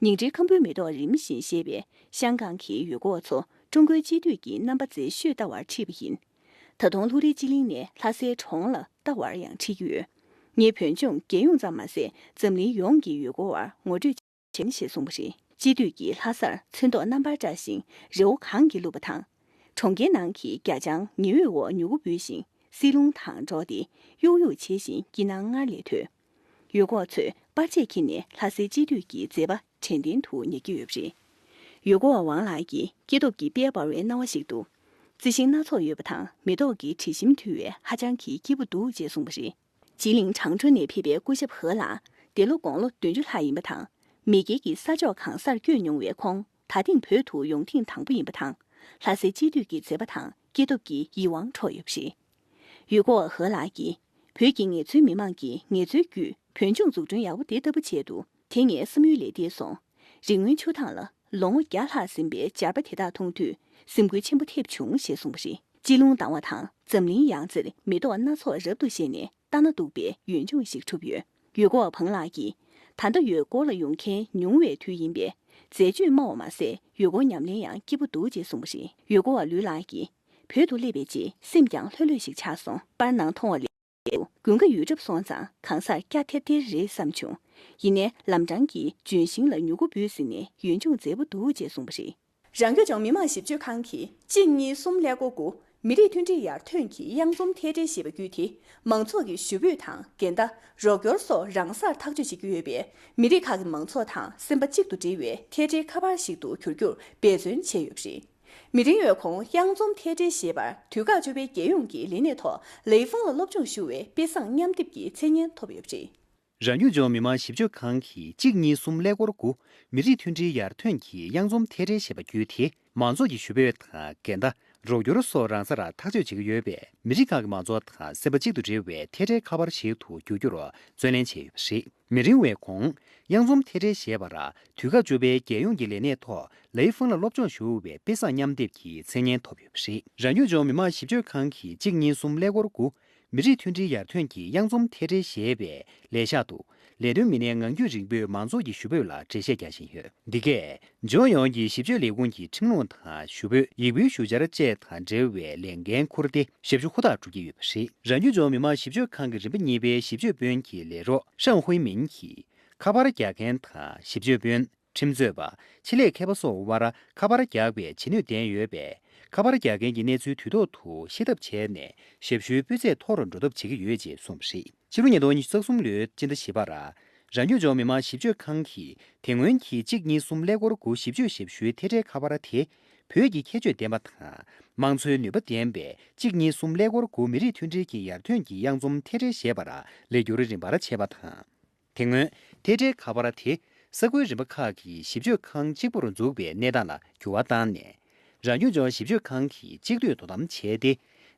ཉིང་ཁྲིའི་ཁམ་བུའི་མེ་ཏོག་རིམ་བཞིན་བཞད་པས་ཤང་ཀང་གི་ཡུལ་སྐོར་བ་ཚོ་ཀྲུང་གོའི་སྤྱི་འཐུས་ཀྱི་རྣམ་པ་མཛེས་ཤོས་ལྟ་བར་ཁྲིད་པ་ཡིན། ད་དུང་ལྷོ་རིའི་སྤྱི་གླིང་ནས་ལྷ་སའི་གྲོང་ལ་ལྟ་བར་ཡང་ཁྲིད་ཀྱི་ཡོད། ངས་བོད་ལྗོངས་རྒྱལ་ཡོངས་ཙམ་མ་ཟད་འཛམ་གླིང་ཡོངས་ཀྱི་ཡུལ་སྐོར་བར་ངོ་སྤྲོད་བྱས་ཞེས་གསུངས་པ་རེད། སྤྱི་འཐུས་ཀྱིས་ལྷ་སར་ཚོན་མདོག་རྣམ་པར་བཀྲ་ཞིང་རི་བོ་གངས་ཀྱིས་བཀླུབས་པ་དང་། གྲོང་ཁྱེར་ནང་གི་རྒྱ་ལྕང་ཉི་འོད་འོག་མྱུ་གུ་འབུས་ཤིང་བསིལ་རླུང་དང་འགྲོགས་ཏེ་གཡུག་གཡུག་བྱེད་བཞིན་སྐྱིད་སྣང་སྔར་ལས་དོད། ཡུལ་སྐོར་བ་ཚོས་པར་ཆས་འཁྱེར་ནས་ལྷ་སའི་སྤྱི་འཐུས་ཀྱི་མཛད་པ་དྲན་རྟེན་དུ་ཉར་གྱི་ཡོད་པ་རེད། ཡུལ་སྐོར་བ་ཝང་ལགས་ཀྱིས་སྐྱེ་སྟོབས་ཀྱི་དཔལ་འབར་བའི་སྣང་བ་ཞིག་འདུག་རྩི་ཤིང་སྣ་ཚོགས་ཡོད་པ་དང་མེ་ཏོག་གི་དྲི་ཞིམ་འཐུལ་བས་ཧ་ཅང་གི་སྐྱིད་པོ་འདུག་ཅེས་གསུངས་པ་རེད། ཇི་ལིང་ཁྲང་ཁྲོན་ནས་ཕེབས་པའི་སྐུ་ཞབས་ཧེ་ལགས་འདི་ལོ་དགུང་ལོ་བདུན་ཅུ་ལྷག་ཡིན་པ་དང་། མི་སྒེར་གྱི་ས་ཕྱོགས་གང་སར་བསྐྱོད་མྱོང་བའི་ཁོང་ད་ཐེངས་བོད་དུ་ཡོང་ཐེངས་དང་པོ་ཡིན་པ་དང་། ལྷ་སའི་སྤྱི་འཐུས་ཀྱི་མཛད་པ་དང་སྐྱེ་སྟོབས་ཀྱི་ཡིད་དབང་འཕྲོག་ཡོད་པ་རེད། ཡུལ་སྐོར་བ་ཧེ་ལགས་ཀྱིས་བོད་ཀྱི་ངལ་རྩོལ་མི་མང་གིས་ངལ་རྩོལ་བརྒྱུད་བོད་ལྗོངས་འཛུགས་སྐྲུན་ཡག་པོ་དེ་ལྟ་བུ་བྱས་འདུག་དེ་ངའི་བསམ་ཡུལ་ལས་འདས་སོང་། རིག་དངོས་ཆུ་ཐང་ལ་ལོ་ངོ་བརྒྱ་ལྷག་ཟིན་པའི་སྦྱར་པ་དེ་དག་མཐོང་དུས་སེམས་འགུལ་ཆེན་པོ་ཐེབས་བྱུང་ཞེས་གསུངས་པ་རེད། སྤྱི་ལུང་དང་བ་དང་འཛམ་གླིང་ཡང་རྩེར་མེ་ཏོག་སྣ་ཚོགས་རབ་ཏུ་བཞད་ནས་ལྟ་ན་སྡུག་པའི་ཡུལ་ལྗོངས་ཤིག་གྲུབ་ཡོད། ཡུལ་སྐོར་བ་ཕང་ལགས་ཀྱིས་ད་ལྟ་ཡུལ་སྐོར་ལ་ཡོང་མཁན་ཉུང་བའི་དུས་ཡིན་པས་འཛད་སྤྱོད་དམའ་བ་མ་ཟད་ཡུལ་སྐོར་ཉམས་ལེན་ཡང་སྐྱིད་པོ་འདུག་ཅེས་གསུངས་པ་རེད། ཡུལ་སྐོར་བ་ལུས་ལགས་ཀྱིས་བོད་དུ་སླེབས་པའི་རྗེས་སེམས་ཀྱང་ལྷོད་ལྷོད་ཞིག་ཆགས་སོང་། པར་ནང་མཐོང་བ་ལས། དགུན་ཁ་ཡོལ་གྲབས་སོང་ཙང་གང་སར་སྐྱ་ཐེར་ཐེར་རེད་བསམ་བྱུང་། ཡིན་ནའི་ལམ་འཕྲང་གི་ལྗོན་ཤིང་ལ་མྱུ་གུ་འབུས་ཟིན་ནས་ཡུལ་ལྗོངས་མཛེས་པོ་འདུག་ཅེས་གསུངས་པ་རེད། རང་སྐྱོང་ལྗོངས་མི་དམངས་ཞིབ་དཔྱོད་ཁང་གིས་གཅིག་གཉིས་གསུམ་ཀླད་ཀོར་དགུ་མི་རིགས་མཐུན་སྒྲིལ་ཡར་ཐོན་གྱི་གཡང་འཛོམས་ཐད་སྦྲེལ་ཞེས་པ་བརྒྱུད་དེ་མང་ཚོགས་ཀྱི་ཞུ་འབོད་དང་འགལ་ཟླ་རོགས་སྐྱོར་སོགས་རང་སར་ཐག་གཅོད་བྱེད་ཀྱི་ཡོད་པས་མི་རིགས་ཁག་གི་མང་ཚོགས་དང་སེམས་པ་གཅིག་ཏུ་སྒྲིལ་བའི་ཐད་སྦྲེལ་ཁ་པར་ཞིག་ཏུ་འགྱུར་རྒྱུར་འབད་བརྩོན་བྱས་ཡོད་པ་རེད། མི་རིང་བའི་གོང་གཡང་འཛོམས་ཐད་སྦྲེལ་ཞེས་པར་དུས་བཀག་བཅུ་པའི་རྒྱལ་ཡོངས་ཀྱི་ལས་གནས་ཐོག་ལེའི་ཧྥང་ལ་སློབ་སྦྱོང་ཞུ་བའི་དཔེ་བཟང་མཉམ་སྡེབ་ཀྱི་མཚན་སྙན་ཐོབ་ཡོད་པ་རེད། རང་སྐྱོང་ལྗོངས་མི་དམངས་ཞིབ་དཔྱོད་ཁང་གིས་གཅིག་གཉིས་གསུམ་ཀླད་ཀོར་དགུ་མི་རིགས་མཐུན་སྒྲིལ་ཡར་ཐོན་གྱི་གཡང་འཛོམས་ཐད་སྦྲེལ་ཞེས་པ་བརྒྱུད་དེ་མང་ཚོགས་ཀྱི་ཞུ་འབོད་དང་འགལ་ཟླ་རོགས་སྐྱོར་སོགས་རང་སར་ཐག་གཅོད་བྱེད་ཀྱི་ཡོད་པས་མི་རིགས་ཁག་གི་མང་ཚོགས་དང་སེམས་པ་གཅིག་ཏུ་སྒྲིལ་བའི་ཐད་སྦྲེལ་ཁ་པར་ཞིག་ཏུ་འགྱུར་རྒྱུར་བརྩོན་ལེན་བྱས་ཡོད་པ་རེད། མི་རིང་བའི་གོང་གཡང་འཛོམས་ཐད་སྦྲེལ་ཞེས་པར་དུས་བཀག་བཅུ་པའི་རྒྱལ་ཡོངས་ཀྱི་ལས་གནས་ཐོག་ལེའི་ཧྥང་ལ་སློབ་སྦྱོང་ཞུ་བའི་དཔེ་བཟང་མཉམ་སྡེབ་ཀྱི་མཚན་སྙན་ཐོབ་ཡོད་པ་རེད། རང་སྐྱོང་ལྗོངས་མི་དམངས་ཞིབ་དཔྱོད་ཁང་གིས་གཅིག་གཉིས་གསུམ་ཀླད་ཀོར་དགུ་མི་རིགས་མཐུན་སྒྲིལ་ཡར་ཐོན་གྱི་གཡང་འཛོམས་ཐད་སྦྲེལ་ཞེས་པའི་ལས་ཤག་ཏུ་ལས་དོན་མི་སྣའི་ངང་རྒྱུད་རིང་པོས་མང་ཚོགས་ཀྱི་ཞུ་འབོད་ལ་འགྲེལ་བཤད་རྒྱག་བཞིན་ཡོད། འདི་གས་ལྗོངས་ཡོངས་ཀྱི་ཞིབ་དཔྱོད་ལས་ཁུངས་ཀྱི་ཁྲིམས་ལུགས་དང་ཞུ་འབོད་ཡིག་འབུལ་ཞུ་བཅར་བཅས་དང་འབྲེལ་བའི་ལས་འགན་འཁུར་ཏེ་ཞབས་ཞུ་ཧུར་ཐག་སྒྲུབ་ཀྱི་ཡོད་པ་རེད། རང་སྐྱོང་ལྗོངས་མི་དམངས་ཞིབ་དཔྱོད་ཁང་གི་རིམ་པ་གཉིས་པའི་ཞིབ་དཔྱོད་དཔོན་གྱི་ལས་རོགས་ཧྲང་ཧུའེ་མིན་གྱིས་ཁ་པར་རྒྱག་མཁན་དང་ཞིབ་དཔྱོད་དཔོན། ཁྲིམས་རྩོད་པ། ཆེད་ལས་མཁས་པ་སོགས་དབར་ཁ་པར་རྒྱག་པའི་བྱེད་ནུས་ལྡན་ཡོད་པས། ཁ་པར་རྒྱག་མཁན་གྱི་གནས་ཚུལ་དུས་ཐོག་ཏུ་ཤེས་ཐབས་བྱས་ནས་ཞབས་ཞུའི་སྤུས་ཚད་མཐོ་རུ་འགྲོ་ཐབས་བྱེད་ཀྱི་ཡོད་ཅེས་གསུངས་པ་རེད། ཕྱི་ལོ་ཉིས་སྟོང་ཉི་ཤུ་རྩ་གསུམ་ལོའི་སྤྱི་ཟླ་བཞི་པར། རང་སྐྱོང་ལྗོངས་མི་དམངས་ཞིབ་དཔྱོད་ཁང་གིས་དེ་སྔོན་གྱི་གཅིག་གཉིས་གསུམ་ཀླད་ཀོར་དགུ་ཞིབ་དཔྱོད་ཞབས་ཞུའི་ཐད་སྦྲེལ་ཁ་པར་དེ་ བོད་ཀྱི་ཁྱད་ཆོས་ལྡན་པ་དང་། དམངས་འཚོའི་ནུས་པ་ལྡན་པའི་གཅིག་གཉིས་གསུམ་ཀླད་ཀོར་དགུ་མི་རིགས་མཐུན་སྒྲིལ་གྱི་ཡར་ཐོན་གྱི་གཡང་འཛོམས་ཐད་སྦྲེལ་ཞེས་པར་ལེགས་བསྒྱུར་རིམ་པར་བྱས་པ་དང་། དེ་སྔོན་ཐད་སྦྲེལ་ཁ་པར་དེ་ས་ཁུལ་རིམ་པ་ཁག་གི་ཞིབ་དཔྱོད་ཁང་གཅིག་པུར་འཛུགས་པའི་གནས་སྟངས་ལ་འགྱུར་བ་བཏང་ནས། རང་སྐྱོང་ལྗོངས་ཞིབ་དཔྱོད་ཁང་གིས་གཅིག་སྡུད་དོ་དམ་བྱས་ཏེ།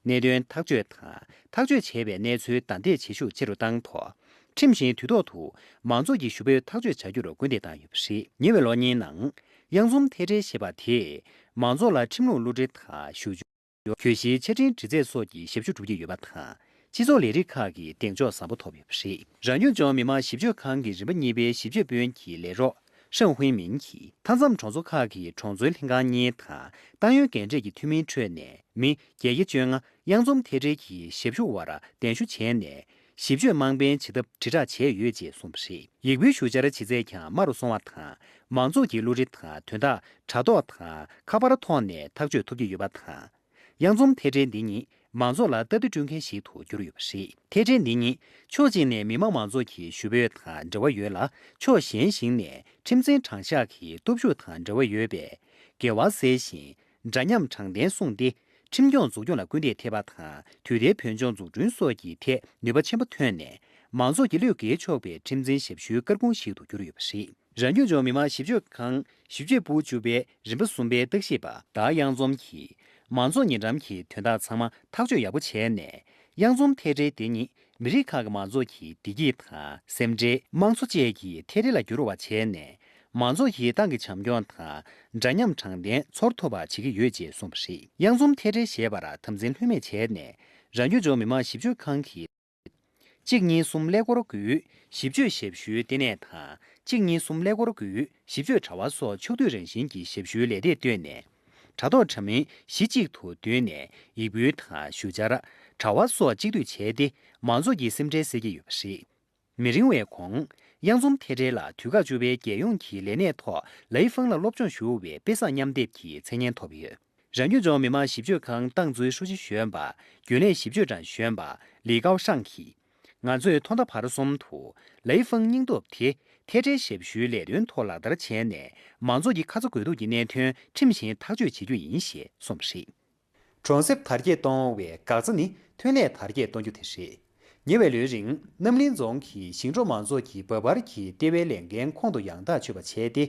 གནད་དོན་ཐག་གཅོད་དང་ཐག་གཅོད་བྱས་པའི་གནས་ཚུལ་བདའ་འདེད་བྱེད་ཤུགས་ཆེ་རུ་བཏང་ཐོག་ཁྲིམས་བཞིན་དུས་ཐོག་ཏུ་མང་ཚོགས་ཀྱི་ཞུ་འབོད་ཐག་གཅོད་བྱ་རྒྱུར་སྐུལ་འདེད་བཏང་ཡོད་པ་རེད། ཉེ་བའི་ལོ་གཉིས་ནང་། གཡང་འཛོམས་ཐད་སྦྲེལ་ཞེས་པ་དེས་མང་ཚོགས་ལ་ཁྲིམས་ལུགས་བསླུ་བྲིད་དང་ཞུ་སྦྱོར། གྱོད་གཞིའི་ཆ་འཕྲིན་འདྲི་རྩད་སོགས་ཀྱི་ཞབས་ཞུ་སྒྲུབ་ཀྱི་ཡོད་པ་དང་། སྤྱི་ཚོགས་ལས་རིགས་ཁག་གི་གདེང་འཇོག་བཟང་པོ་ཐོབ་ཡོད་པ་རེད། རང་སྐྱོང་ལྗོངས་མི་དམངས་ཞིབ་དཔྱོད་ཁང་གི་རིམ་པ་གཉིས་པའི་ཞིབ་དཔྱོད་དཔོན་གྱི་ལས་རོགས་ཧྲང་ཧུའེ་མིན་གྱིས། མཐའ་མཚམས་གྲོང་ཚོ་ཁག་གི་གྲོང་ཚོའི་ལྷན་ཁང་གཉིས་དང་ཏང་ཡོན་འགན་འཁྲི་གི་འཐུས་མིའི་ཁྲོད་ནས་མི་བརྒྱད་བརྒྱ་བཅོ་ལྔ་གཡང་འཛོམས་ཐད་སྦྲེལ་གྱི་ཞབས་ཞུ་བར་གདན་ཞུ་བྱས་ནས། ཞིབ་དཔྱོད་དམངས་ཕན་བྱེད་ཐབས་དྲིལ་བསྒྲགས་བྱས་ཡོད་ཅེས་གསུངས་པ་རེད། ཡིག་འབུལ་ཞུ་བཅར་བྱེད་ཚད་ཀྱང་དམའ་རུ་སོང་བ་དང་། མང་ཚོགས་ཀྱི་བསླུ་བྲིད་དང་དོན་དག་དྲ་ཐོག་དང་ཁ་པར་ཐོག་ནས་ཐག་གཅོད་ཐུབ་ཀྱི་ཡོད་པ་དང་། གཡང་འཛོམས་ཐད་སྦྲེལ་འདི་ཉིད་མང་ཚོགས་ལ་སྟབས་བདེ་སྤྲོད་མཁན་ཞིག་ཏུ་གྱུར་ཡོད་པ་རེད། ཐད་སྦྲེལ་འདི་ཉིད་ཕྱོགས་གཅིག་ནས་མི་དམངས་མང་ཚོགས་ཀྱི་ཞུ་འབོད་དང་འབྲེལ་བ་ཡོད་ལ། ཕྱོགས་གཞན་ཞིག་ནས་ཁྲིམས་འཛིན་དྲང་གཞག་གི་སྟོབས་ཤུགས་དང་འབྲེལ་བ་ཡོད་པས། འགལ་བ་སེལ་ཞིང་འདྲ་མཉམ་དྲང་བདེན་བསྲུངས་ཏེ། ཁྲིམས་སྐྱོང་འཛུགས་སྐྱོང་ལ་སྐུལ་འདེད་ཐེབས་པ་དང་། དུས་མཐའི་བོད་ལྗོངས་འཛུགས་སྐྲུན་སོགས་ཀྱི་ཐད་ནུས་པ་ཆེན་པོ་ཐོན་ནས། མང་ཚོགས་ཀྱི་བློས་འགེལ་ཆོག་པའི་ཁྲིམས་འཛིན་ཞབས་ཞུའི་སྐར་ཁུང་ཞིག་ཏུ་གྱུར་ཡོད་པ་རེད། རང་སྐྱོང་ལྗོངས་མི་དམངས་ཞིབ་དཔྱོད་ཁང་ཞིབ་དཔྱོད་པུའུ་བཅུ་པའི་རིམ་པ་གསུམ་པའི་བརྟག་ཞིབ་པ་ཟླ་གཡང་འཛོམས་ཀྱིས། མང་ཚོགས་ཉེ་འགྲམ་གྱི་དོན་དག་ཚང་མ་ཐག་གཅོད་ཡག་པོ་བྱས་ནས། གཡང་འཛོམས་ཐད་སྦྲེལ་དེ་ཉིད་མི་རིགས་ཁག་གི་མང་ཚོགས་ཀྱི་བདེ་སྐྱིད་དང་། སེམས་ཁྲལ། དམངས་འཚོ་བཅས་ཀྱི་ཐད་སྦྲེལ་ལ་འགྱུར་བ་བྱས་ནས། མང་ཚོགས་ཀྱིས་ཏང་གི་བྱམས་སྐྱོང་དང་། འདྲ་མཉམ་དྲང་བདེན་ཚོར་ཐུབ་པ་བྱེད་ཀྱི་ཡོད་ཅེས་གསུངས་པ་རེད། གཡང་འཛོམས་ཐད་སྦྲེལ་ཞེས་པར་དམ་འཛིན་ལྷོད་མེད་བྱས་ནས། རང་སྐྱོང་ལྗོངས་མི་དམངས་ཞིབ་དཔྱོད་ཁང་གིས། གཅིག་གཉིས་གསུམ་ཀླད་ཀོར་དགུའི་ཞིབ་དཔྱོད་ཞབས་ཞུའི་ལྟེ་གནས་དང་། གཅིག་གཉིས་གསུམ་ཀླད་ཀོར་དགུའི་ཞིབ་དཔྱོད་དྲ་བ་སོགས་ཕྱོགས་བསྡུས་རང་བཞིན་གྱི་ཞབས་ཞུའི་ལས་སྟེགས་བཏོད་ནས། དྲ་ཐོག་འདྲ་མིན་གཞི་གཅིག་ཏུ་བསྡུས་ནས། ཡིག་འབུལ་དང་། ཞུ་བཅར། དྲ་བ་སོགས་གཅིག་སྡུད་བྱས་ཏེ། མང་ཚོགས་ཀྱི་སེམས་ཁྲལ་སེལ་གྱི་ཡོད་པ་རེད། མི་རིང་བའི་གོང་། གཡང་འཛོམས་ཐད་སྦྲེལ་ལ་དུས་བཀག་བཅུ་པའི་རྒྱལ་ཡོངས་ཀྱི་ལས་གནས་ཐོག་ལའི་ཧྥང་ལ་སློབ་སྦྱོང་ཞུ་བའི་དཔེ་བཟང་མཉམ་སྡེབ་ཀྱི་མཚན་སྙན་ཐོབ་ཡོད། རང་སྐྱོང་ལྗོངས་མི་དམངས་ཞིབ་དཔྱོད་ཁང་ཏང་ཙུའི་ཧྲུའུ་ཅི་གཞོན་པ། རྒྱུན་ལས་ཞིབ་དཔྱོད་ཀྲང་གཞོན་པ་ལི་ཀའོ་ཧྲང་གིས། ང་ཚོས་ཐོག་མཐའ་བར་གསུམ་དུ་ལའི་ཧྥང་སྙིང་སྟོབས་དེ་ཐད་སྦྲེལ་ཞབས་ཞུའི་ལས་དོན་ཐོག་ལག་བསྟར་བྱས་ནས། མང་ཚོགས་ཀྱི་ཁ་ཚ་དགོས་གཏུགས་ཀྱི་གནད་དོན་ཁྲིམས་བཞིན་ཐག་གཅོད་བྱེད་རྒྱུ་ཡིན་ཞེས་གསུངས་པ་རེད། གྲོང་གསེབ་དར་རྒྱས་གཏོང་བའི་འགག་རྩ་ནི་ཐོན་ལས་དར་རྒྱས་གཏོང་རྒྱུ་དེ་རེད། ཉེ་བའི་ལོའི་རིང་རྣམ་གླིང་རྫོང་གི་ཞིང་འབྲོག་མང་ཚོགས་ཀྱིས་འབབ་འཕར་གྱི་ལྟེ་བའི་ལས་འགན་ཁོང་དུ་ཡང་དག་ཆུད་པ་བྱས་ཏེ།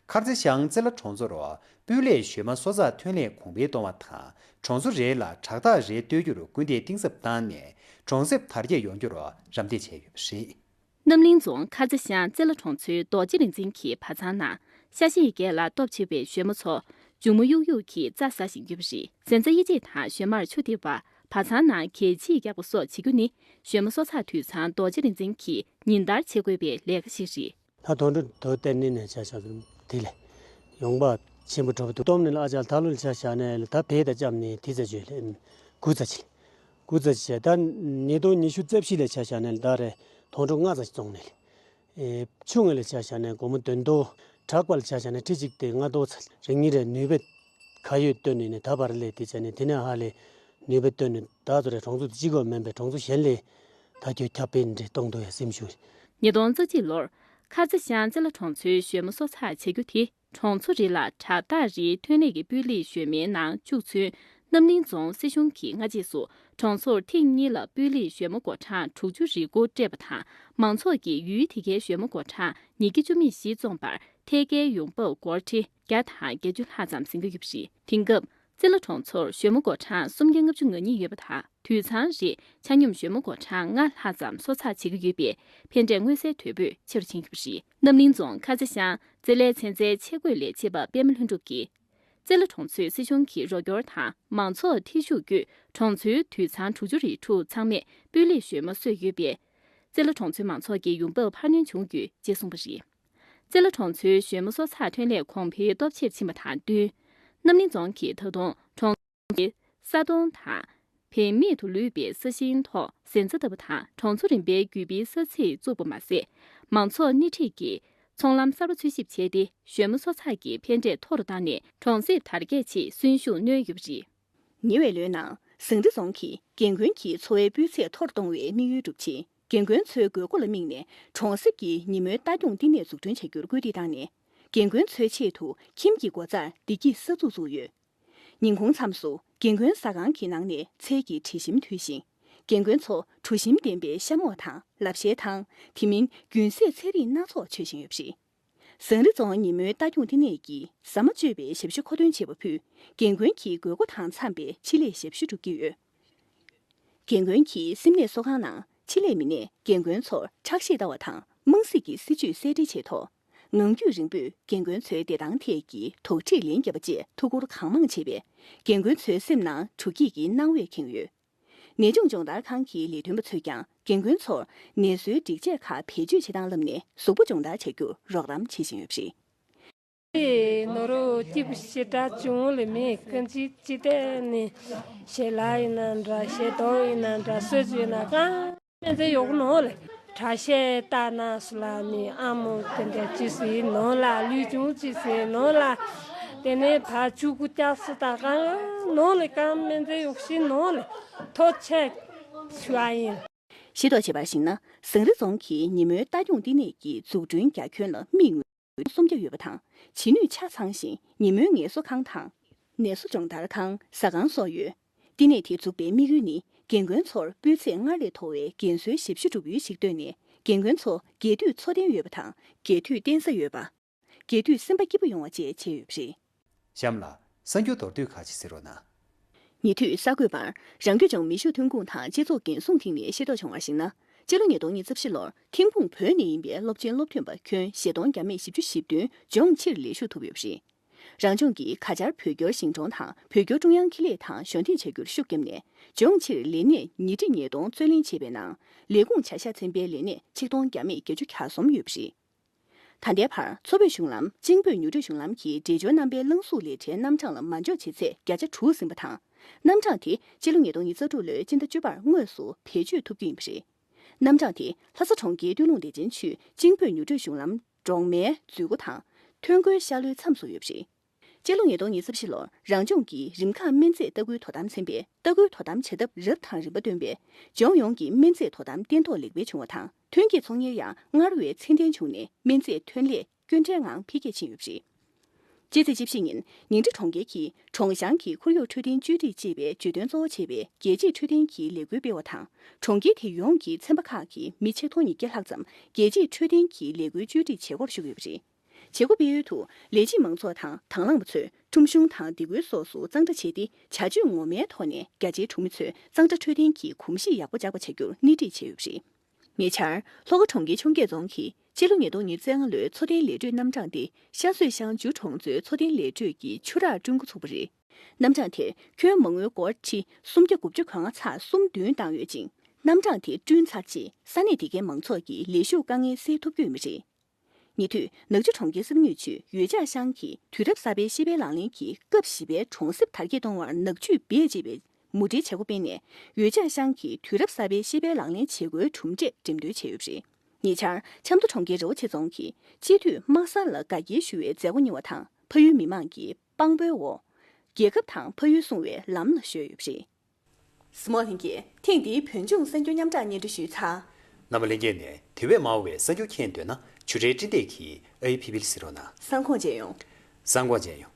མཁར་རྩེ་ཤང་རྩེ་ལ་གྲོང་ཚོར་སྤུས་ལེགས་བཞོས་མ་གསོ་ཚགས་ཐོན་ལས་གོང་འཕེལ་གཏོང་བ་དང་། གྲོང་ཚོ་རེ་ལ་བྲག་ཐག་རེ་གཏོད་རྒྱུར་སྐུལ་འདེད་གཏིང་ཟབ་བཏང་ནས། གྲོང་གསེབ་དར་རྒྱས་ཡོང་རྒྱུར་རམ་འདེགས་བྱས་ཡོད་པ་རེད། རྣམ་གླིང་རྫོང་མཁར་རྩེ་ཤང་རྩེ་ལ་གྲོང་ཚོའི་རྡོ་རྗེ་རིག་འཛིན་གྱི་བ་ཚང་ནང་ཤ་ཤེད་བརྒྱད་ལ་སྟོབས་ཆེ་བའི་བཞོན་མོ་ཚོ་མཇུག་མ་གཡུག་གཡུག་གིས་རྩྭ་ཟ་བཞིན་ཡོད་པ་རེད། གཟན་རྩྭ་དབྱེ་འབྱེད་དང་བཞོན་མར་ཆུ་འདེབས་པ། བ་ཚང་ནང་གད་ཕྱིས་རྒྱག་པ་སོགས་བྱེད་རྒྱུ་ནི་བཞོན་མོ་གསོ་ཚགས་དུད་ཚང་རྡོ་རྗེ་རིག་འཛིན་གྱིས་ཉིན་ལྟར་བྱེད་དགོས་པའི་ལས་ཀ་ཞིག་རེད། ད་དོན་འགྲོ་དོ་གཏན་ནི་ནས་ཆ་བཞག་དེ་ལས་ཡོང་འབབ་ཆེན་པོ་འགྲོ་བ་འདུག་སྟོབས་ནི་ལ་ཨ་ཅག་ད་ལོ་ལ་ཆ་བཞག་ནས་ད་བེད་ད་བཅམ་ནས་དེ་ཚ་བརྗོད་ལས་དགུ་ཚ་ཆེ་དགུ་ཚ་ཆེ་ད་ཉིས་སྟོང་ཉི་ཤུ་རྩ་བཞི་ལ་ཆ་བཞག་ནས་ད་རེ་དོན་འགྲོ་ལྔ་ཚ་བཙོང་ནས་ལས། ཨེ། ཆུ་ང་ལ་ཆ་བཞག་ནས་སྒོར་མོ་བདུན་སྟོང་། དྲག་པ་ལ་ཆ་བཞག་ནས་ཁྲི་གཅིག་སྟེ་ལྔ་སྟོང་ཚ་རེ་གཉིས་རེ་ནུས་པ་ག་ཡོད་བཏོན་ནས་ནི་ད་བར་ལས་དེ་བྱས་ནས་དེ་ནས་ཧ་ལས་ནུས་པ་བཏོན་ནས་ད་ཚོ་རེ་གྲོང་ཚོ་དེ་གཅིག་གོ་མིན་པའི་གྲོང་ཚོ་གཞན་ལས་ད་ཁྱོད་ཁྱབ་སྤེལ་འདྲེ་གཏོང་འདུག་ཡ་སེམས་ཤུགས། ཉིས་སྟོང་རྩ་གཅིག་ལོར་མཁར་རྩེ་ཤང་རྩེ་ལ་གྲོང་ཚོའི་བཞོན་མོ་གསོ་ཚགས་བྱེད་རྒྱུ་དེ། གྲོང་ཚོ་རེ་ལ་དྲག་རྟགས་རེའི་ཐོན་ལས་ཀྱི་སྤུས་ལེགས་བཞོན་མའི་ནང་བཅུག་ཚུན། རྣམ་གླིང་རྫོང་སྲིད་གཞུང་གིས་སྔ་རྗེས་སུ་གྲོང་ཚོར་ཐེངས་གཉིས་ལ་སྤུས་ལེགས་བཞོན་མ་སྒོར་གྲངས་དྲུག་ཅུ་རེ་དགུ་སྤྲད་པ་དང་། མང་ཚོགས་ཀྱིས་ཡུལ་དེ་གའི་བཞོན་མ་སྒོར་གྲངས་ཉིས་བརྒྱ་བཅུ་མེད་བཞི་བཙོངས་པར་ཐད་ཀའི་ཡོང་འབབ་སྒོར་ཁྲི་བརྒྱ་དང་བརྒྱད་ཅུ་ལྷག་ཙམ་ཟིན་གྱི་ཡོད་པ་རེད། དེང་སྐབས་རྩེ་ལ་གྲོང་ཚོར་བཞོན་མ་སྒོར་གྲངས་སུམ་བརྒྱ་ལྔ་བཅུ་ང་གཉིས་ཡོད་པ་དང་། དུད་ཚང་རེ་ཆ་སྙོམས་བཞོན་མ་སྒོར་གྲངས་ལྔ་ལྷག་ཙམ་གསོ་ཚགས་བྱེད་ཀྱི་ཡོད་པས། ཕན་འབྲས་མངོན་གསལ་དོད་པོས་ཆེ་རུ་ཕྱིན་ཡོད་པ་རེད། རྣམ་གླིང་རྫོང་མཁར་རྩེ་ཤང་རྩེ་ལའི་ཚན་རྩལ་ཆས་གོས་ལས་བྱེད་པ་པད་མ་ལྷུན་གྲུབ་ཀྱིས། རྩེ་ལ་གྲོང་ཚོའི་སྲིད་གཞུང་གི་རོགས་སྐྱོར་དང་མང་ཚོགས་ཐེ་ཞུགས་བརྒྱུད། གྲོང་ཚོའི་དུད་ཚང་དྲུག་ཅུ་རེ་དྲུག་ཚང་མས་སྤུས་ལེགས་བཞོན་མ་གསོས་ཡོད་པས། རྩེ་ལ་གྲོང་ཚོའི་མང་ཚོགས་ཀྱི་ཡོང་འབབ་འཕར་སྣོན་བྱུང་ཡོད་ཅེས་གསུངས་པ་རེད། རྩེ་ལ་གྲོང་ཚོའི་བཞོན་མ་གསོ་ཚགས་ཐོན་ལས་གོང་འཕེལ་སྟོབས་ཆེར་ཕྱིན་པ་དང་བསྟུན། རྣམ་གླིང་རྫོང་གིས་ད་དུང་གྲོང་ཚོའི་ས་དོང་དང་། བེད་མེད་དུ་ལུས་པའི་ས་ཞིང་ཐོག་གཟན་རྩྭ་བཏབ་པ་དང་གྲོང་ཚོ་རིམ་པའི་རྒྱུད་སྤེལ་ས་ཚིགས་བཙུགས་པ་མ་ཟད། མང་ཚོགས་སྣེ་ཁྲིད་ཀྱིས་ཚོང་ལམ་གསར་པ་འཚོལ་ཞིབ་བྱས་ཏེ། བཞོན་མ་གསོ་ཚགས་ཀྱི་ཕན་འབྲས་མཐོ་རུ་བཏང་ནས་གྲོང་གསེབ་དར་རྒྱས་ཆེད་གསོན་ཤུགས་སྣོན་ཡོད་པ་རེད། ཉེ་བའི་ལོའི་ནང་ཟངས་རི་རྫོང་གིས་རྒན་རྒོན་གྱི་འཚོ་བའི་སྤུས་ཚད་མཐོ་རུ་གཏོང་བའི་དམིགས་ཡུལ་སྒྲུབ་ཆེད། རྒན་རྒོན་ཚོའི་དགོས་མཁོ་ལ་དམིགས་ནས་གྲོང་གསེབ་ཀྱི་ཉིན་མོའི་ལྟ་སྐྱོང་བསྟི་གནས་འཛུགས་སྐྲུན་བྱ་རྒྱུར་སྐུལ་འདེད་བཏང་ནས། རྒན་རྒོན་ཚོའི་ཆེད་དུ་ཁྱིམ་གྱི་སྒོ་རྩར་བདེ་སྐྱིད་ས་ཚུགས་བཙུགས་ཡོད། ཉིན་གུང་མཚམས་སུ་རྒན་རྒོན་ཟ་ཁང་གི་ནང་ནས་ཚལ་གྱི་དྲི་ཞིམ་འཐུལ་ཞིང་། རྒན་རྒོན་ཚོ་གྲུ་ཞིམ་ལྡན་པའི་ཤ་མོག་དང་ལབ་ཤའི་ཐང་། དེ་མིན་རྒྱུན་ཟས་ཚལ་རིགས་སྣ་ཚོགས་མཆོད་བཞིན་ཡོད་པ་རེད། ཟངས་རི་རྫོང་ཉིན་མོའི་ལྟ་སྐྱོང་བསྟི་གནས་ཀྱིས་ཟ་མ་སྤྱོད་པའི་ཞབས་ཞུ་མཁོ་འདོན་བྱེད་པ་ཕུད། རྒན་རྒོན་གྱི་དགོས་མཁོ་དང་འཚམས་པའི་ཆེད་ལས་ཞབས་ཞུ་སྒྲུབ་ཀྱི་ཡོད། རྒན་རྒོན་གྱིས་སེམས་ནད་གསོ་ཁང་ནང་ཆེད་ལས་མི་སྣས་རྒན་རྒོན་ཚོར་ཁྲག་ཤེད་ལྟ་བ་དང་དམངས་སྲིད་ཀྱི་སྲིད་ཇུས་གསལ་འགྲེལ་བྱས་ཐོག་ངང་རྒྱུད་རིང་པོས་རྒན་རྒོན་ཚོའི་བདེ་ཐང་ཐད་ཀྱི་དོགས་འདྲིས་ལན་བརྒྱབ་པ་བཅས་ཐུགས་ཁུར་གང་མང་བྱས་པས། རྒན་རྒོན་ཚོའི་སེམས་ནང་དྲོ་སྐྱིད་ཀྱི་སྣང་བས་ཁེངས་ཡོད། ནད་བྱུང་སྦྱོང་བརྡར་ཁང་གི་ལས་དོན་པ་ཚོས་ཀྱང་རྒན་རྒོན་ཚོར་ནད་གསོའི་སྒྲིག་ཆས་ཁག་བེད་སྤྱོད་བྱེད་སྟངས་བསླབས་ནས་གཟུགས་པོ་སྦྱོང་བརྡར་བྱ་རྒྱུར་རོགས་རམ་བྱེད་བཞིན་ཡོད་པ་རེད། ནོར་སྐྱིད་པོ་ཞེ་དྲག་བྱུང་ལེ་མེད་ཀི་ཅི་ཅི་ཏེ་ནི་ཞལ་ལག་ཡིན་ན་འདྲ་ཞལ་ཏོག་ཡིན་ན་འདྲ་སོས་ཅི་ཡིན་ན་གང་སྨན་རྫས་ཡོག་ནོ་ལེ། ཁྲག་ཤེད་ལྟ་ན་སུ་ལ་ནི་ཨ་མོ་དེ་འདྲ་ཅི་སི་ནོ་ལ་ལུས་ཅུང་ཅི་སི་ནོ་ལ། དེ་ནས་ཕ་ཆུ་གུ་ཀྱག་སི་ད་གང་ནོ་ལེ་གང་སྨན་རྫས་ཡོག་ཤི་ནོ་ལེ། ཐོ་ཆེ་ཆུ་ཨ་ཡིན། ཤེས་རྟོགས་བྱས་པར་གཞིགས་ན། ཟངས་རི་རྫོང་གིས་ཉིན་མོའི་ལྟ་སྐྱོང་བསྟི་གནས་ཀྱི་འཛུགས་སྐྲུན་རྒྱ་ཁྱོན་ལ་དམིགས་ཡུལ་སུམ་བརྒྱ་ཡོད་པ་དང་། བྱེད་ནུས་ཆ་ཚང་ཞིང་ཉིན་མོའི་ངལ་གསོ་ཁང་དང་། ནད་གསོ་སྦྱོང་བརྡར་ཁང་། ཟ་ཁང་སོགས་ཡོད། བསྟི་གནས་དེ་འཛུགས་པའི་དམིགས་ཡུལ་ནི། རྒན་རྒོན་ཚོར་སྤུས་ཚད་སྔར་ལས་མཐོ་བའི་རྒན་གསོའི་ཞབས་ཞུ་སྒྲུབ་ཡུལ་ཞིག་བཏོད་ནས། རྒན་རྒོན་ཚོ་རྒས་དུས་འཚོ་རྟེན་ཡོད་པ་དང་། རྒས་དུས་བརྟེན་ས་ཡོད་པ། རྒས་དུས་སེམས་པ་སྐྱིད་པོ་ཡོང་བ་བཅས་བྱས་ཡོད་པ་རེད། གཤམ་ལ། གསར་འགྱུར་མདོར་བསྡུས་ཁག་ཅིག་གསན་རོགས་གནང་། ཉེ་དུས་གསར་འགོད་པར་རང་སྐྱོང་ལྗོངས་མི་ཤུགས་ཐོན་ཁུངས་དང་སྤྱི་ཚོགས་འགན་སྲུང་ཐིང་ནས་ཤེས་རྟོགས་བྱུང་བར་གཞིགས་ན། སྤྱི་ལོ་ཉིས་སྟོང་ཉི་ཤུ་རྩ་བཞི་ལོར་ཐིམ་ཕུག་བོད་ནས་ཡིན་པའི་སློབ་ཆེན་སློབ་ཐོན་པ་ཁྱོན་བཞི་སྟོང་བརྒྱ་མེད་བཞི་བཅུ་ཞེ་བདུན་ལྗོངས་ཕྱིར་ལས་ཞུགས་ཐུབ་ཡོད་པ་རེད། རང་ལྗོངས་ཀྱིས་ག་སྦྱར་བོད་སྐྱོར་ཞིང་གྲོང་དང་བོད་སྐྱོར་ཀྲུང་དབྱང་ཁེ་ལས་དང་གཞོགས་འདེགས་བྱ་རྒྱུར་ཤུགས་བརྒྱབ་ནས། ལྗོངས་ཕྱིར་ལས་གནས་ཉིས་ཁྲི་ཉིས་སྟོང་རྩོད་ལེན་བྱས་པའི་ནང་། ལས་ཁུངས་བྱ་གཞག་ཚན་པའི་ལས་གནས་ཆིག་སྟོང་བརྒྱ་མེད་བརྒྱད་ཅུ་གྱ་གསུམ་ཡོད་པ་རེད། ད་ལྟའི་བར་མཚོ་བོད་གཞུང་ལམ་ཅིང་བོད་མྱུར་བགྲོད་གཞུང་ལམ་གྱི་འབྲས་ལྗོངས་རྣམ་པའི་རླངས་གཟུགས་ལས་གྲྭའི་རྣམ་གྲངས་ལ་མ་འཇོག་བྱེད་ཚད་བརྒྱ་ཆ་དྲུག་ཟིན་པ་དང་། རྣམ་གྲངས་དེ་སྤྱི་ལོ་ཉིས་སྟོང་ཉི་ཤུ་རྩ་དྲུག་ལོའི་སྤྱི་ཟླ་བཅུ་པར་དངོས་སུ་བེད་སྤྱོད་ཐུབ་རྒྱུ་ཡིན་པ་རེད། རྣམ་གྲངས་དེ་ལྷ་ས་གྲོང་ཁྱེར་སྟོད་ལུང་བདེ་ཆེན་ཆུས་ཅིང་བོད་མྱུར་བགྲོད་གཞུང་ལམ་གྲོང་མའི་འཛུལ་སྒོ་དང་། ཐོན་སྒོའི་ཤར་ལྷོའི་མཚམས་སུ་ཡོད་པ་རེད། སྤྱི་ལོ་ཉིས་སྟོང་ཉི་ཤུ་རྩ་བཞི་ལོར་རང་ལྗོངས་ཀྱི་རིམ་ཁག་སྨན་རྫས་ལྟ་སྐུལ་དོ་དམ་ཚན་པས་ལྟ་སྐུལ་དོ་དམ་བྱ་ཐབས་རབ་དང་རིམ་པ་བཏོན་པས། ལྗོངས་ཡོངས་ཀྱི་སྨན་རྫས་དོ་དམ་བརྟན་ཐོག་ལེགས་སྤེལ་བྱུང་བ་དང་། ཐོན་སྐྱེད་ཚོང་གཉེར་ཡང་སྔར་བས་ཚད་ལྡན་བྱུང་ནས། སྨན་རྫས་ཐོན་ལས་སྐྱོན་བྲལ་ངང་འཕེལ་རྒྱས་ཕྱིན་ཡོད་པ་རེད། སྤྱི་ཚེས་བཅུ་བཞི་ཉིན་ཉིང་ཁྲི་གྲོང་ཁྱེར་གྱིས་གྲོང་ཤང་གི་ཁོར་ཡུག་འཕྲོད་བསྟེན་བཅོས་སྒྲིག་ཅེས་པའི་བརྗོད་དོན་གཙོ་བོ་བྱས་པའི་རྒྱལ་སྤྱིའི་འཕྲོད་བསྟེན་གྱི་ལས་འགུལ་སྤེལ་བ་དང་། གྲོང་ཁྱེར་དེ་ཡོངས་ཀྱི་ཚན་པ་ཁག་གིས་མི་ཆིག་སྟོང་ཉིས་བརྒྱ་ལྷག་ཙམ་རྒྱལ་སྤྱིའི་འཕྲོད་བསྟེན་གྱི་ལས་འགུལ་བཅོས་སྒྲིག་བྱེད་སྒོར་ཞུགས་ཡོད་པ་རེད། བྱེད་སྒོ་སྤེལ་ཡུལ་དུ་ལས་བྱེད་མང་ཚོགས་དང་དང་བླངས་པ་ཚོས་ཁྲོམ་གཞུང་དང་སྡེ་ཁུལ་སོགས་སུ་གཙང་སྦྲ་བྱས་ཏེ། བྱ་སྤྱོད་ངོ་མའི་ཐོག་ནས་རྒྱ་ཆེའི་གྲོང་མི་ཚོས་གཙང་སྦྲ་འཕྲོད་བསྟེན་གྱི་གོམས་གཤིས་ཡག་པོ་འཇགས་པ་བྱ་རྒྱུར་སྣེ་ཁྲིད་བྱས་ཡོད་པ་རེད། ཉེ་ཆར་ལྷོ་ཁ་གྲོང་ཁྱེར་འཕྱོངས་རྒྱས་རྫོང་གིས་སྤྱི་ལོ་ཉིས་སྟོང་ཉི་ཤུ་རྩ་ལྔ་ལོའི་འཚོ་རྟེན་ལས་གཏོད་རྣམ་གྲངས་ཏེ། ཤ་གསོས་ཤང་འཇུ་གྲོང་ཚོའི་འཚོ་རྟེན་ལས་གཏོད་ཀྱི་ཆུ་རགས་སྐྲུན་འགོ་ཚུགས་པ་རེད། རྣམ་གྲངས་དེར་ཁྱོན་མ་དངུལ་སྒོར་ཁྲི་སུམ་བརྒྱ་དགུ་བཅུ་གོ་ལྔ་ཚེག་གསུམ་བདུན་བཏང་ཡོད་ཅིང་། རྣམ་གྲངས་དེ་བསྐྲུན་ཚར་རྗེས་ས་གནས་དེ་གའི་མང་ཚོགས་ཀྱི་ལས་ཞུགས་དཀའ་ངལ་སེལ་ཐུབ་རྒྱུ་ཡིན་པ་རེད། ཉེ་དུས་ནག་ཆུ་གྲོང་ཁྱེར་ས་ཁུལ་ཆུས་ཡོས་ཆག་ཤང་གིས་དུས་རབས་གསར་པའི་ཤེས་དཔལ་ལག་ལེན་གྱི་སྐབས་བཞི་པའི་གྲོང་གསེབ་དར་རྒྱས་གཏོང་བར་ནག་ཆུས་འབད་ཅེས་པའི་མུ་འབྲེལ་བྱེད་སྒོ་སྤེལ་ནས། ཡོས་ཆག་ཤང་གིས་དུས་རབས་གསར་པའི་ཤེས་དཔལ་ལག་ལེན་བྱེད་སྒོའི་གྲུབ་འབྲས་འགྲེམས་སྟོན་བྱས་ཡོད་པ་རེད། ཉེ་ཆར་ཆབ་མདོ་གྲོང་ཁྱེར་རི་བོ་ཆེ་རྫོང་གིས་སྤྱི་འཐུས་དམག་སར་ལ་དགའ་སྐྱེལ་ཞུ་བའི་མཛད་སྒོ་གཉེར་བ་དང་། ཕ་ཡུལ་མི་མང་གིས་དཔང་པོའི་འོག་རྒྱལ་ཁབ་དང་ཕ་ཡུལ་སྲུང་བའི་ལམ་ལ་གཞོལ་ཡོད་པ་རེད། སི་མོ་ལྷན་རྒྱས། ཐེངས་འདིའི་བོད་ལྗོངས་གསར་འགྱུར་མཉམ་བསྒྲགས་སྙན་སྒྲོན་ཞུས་ཚར། རྣམ་པ་ལྷན་རྒྱས་ནས་དེ་བས་མང་བའི་གསར་འགྱུར་མཁྱེན་འདོད་ན། ཆུ་ཕྲན་སྤྲིན་སྟེགས་ཀྱི་ཨའི་ཕི་པིལ་གཟིགས་རོགས་གནང་། སང་དགོང་མཇལ་ཡོང་། སང་དགོང་མཇལ་ཡོང་།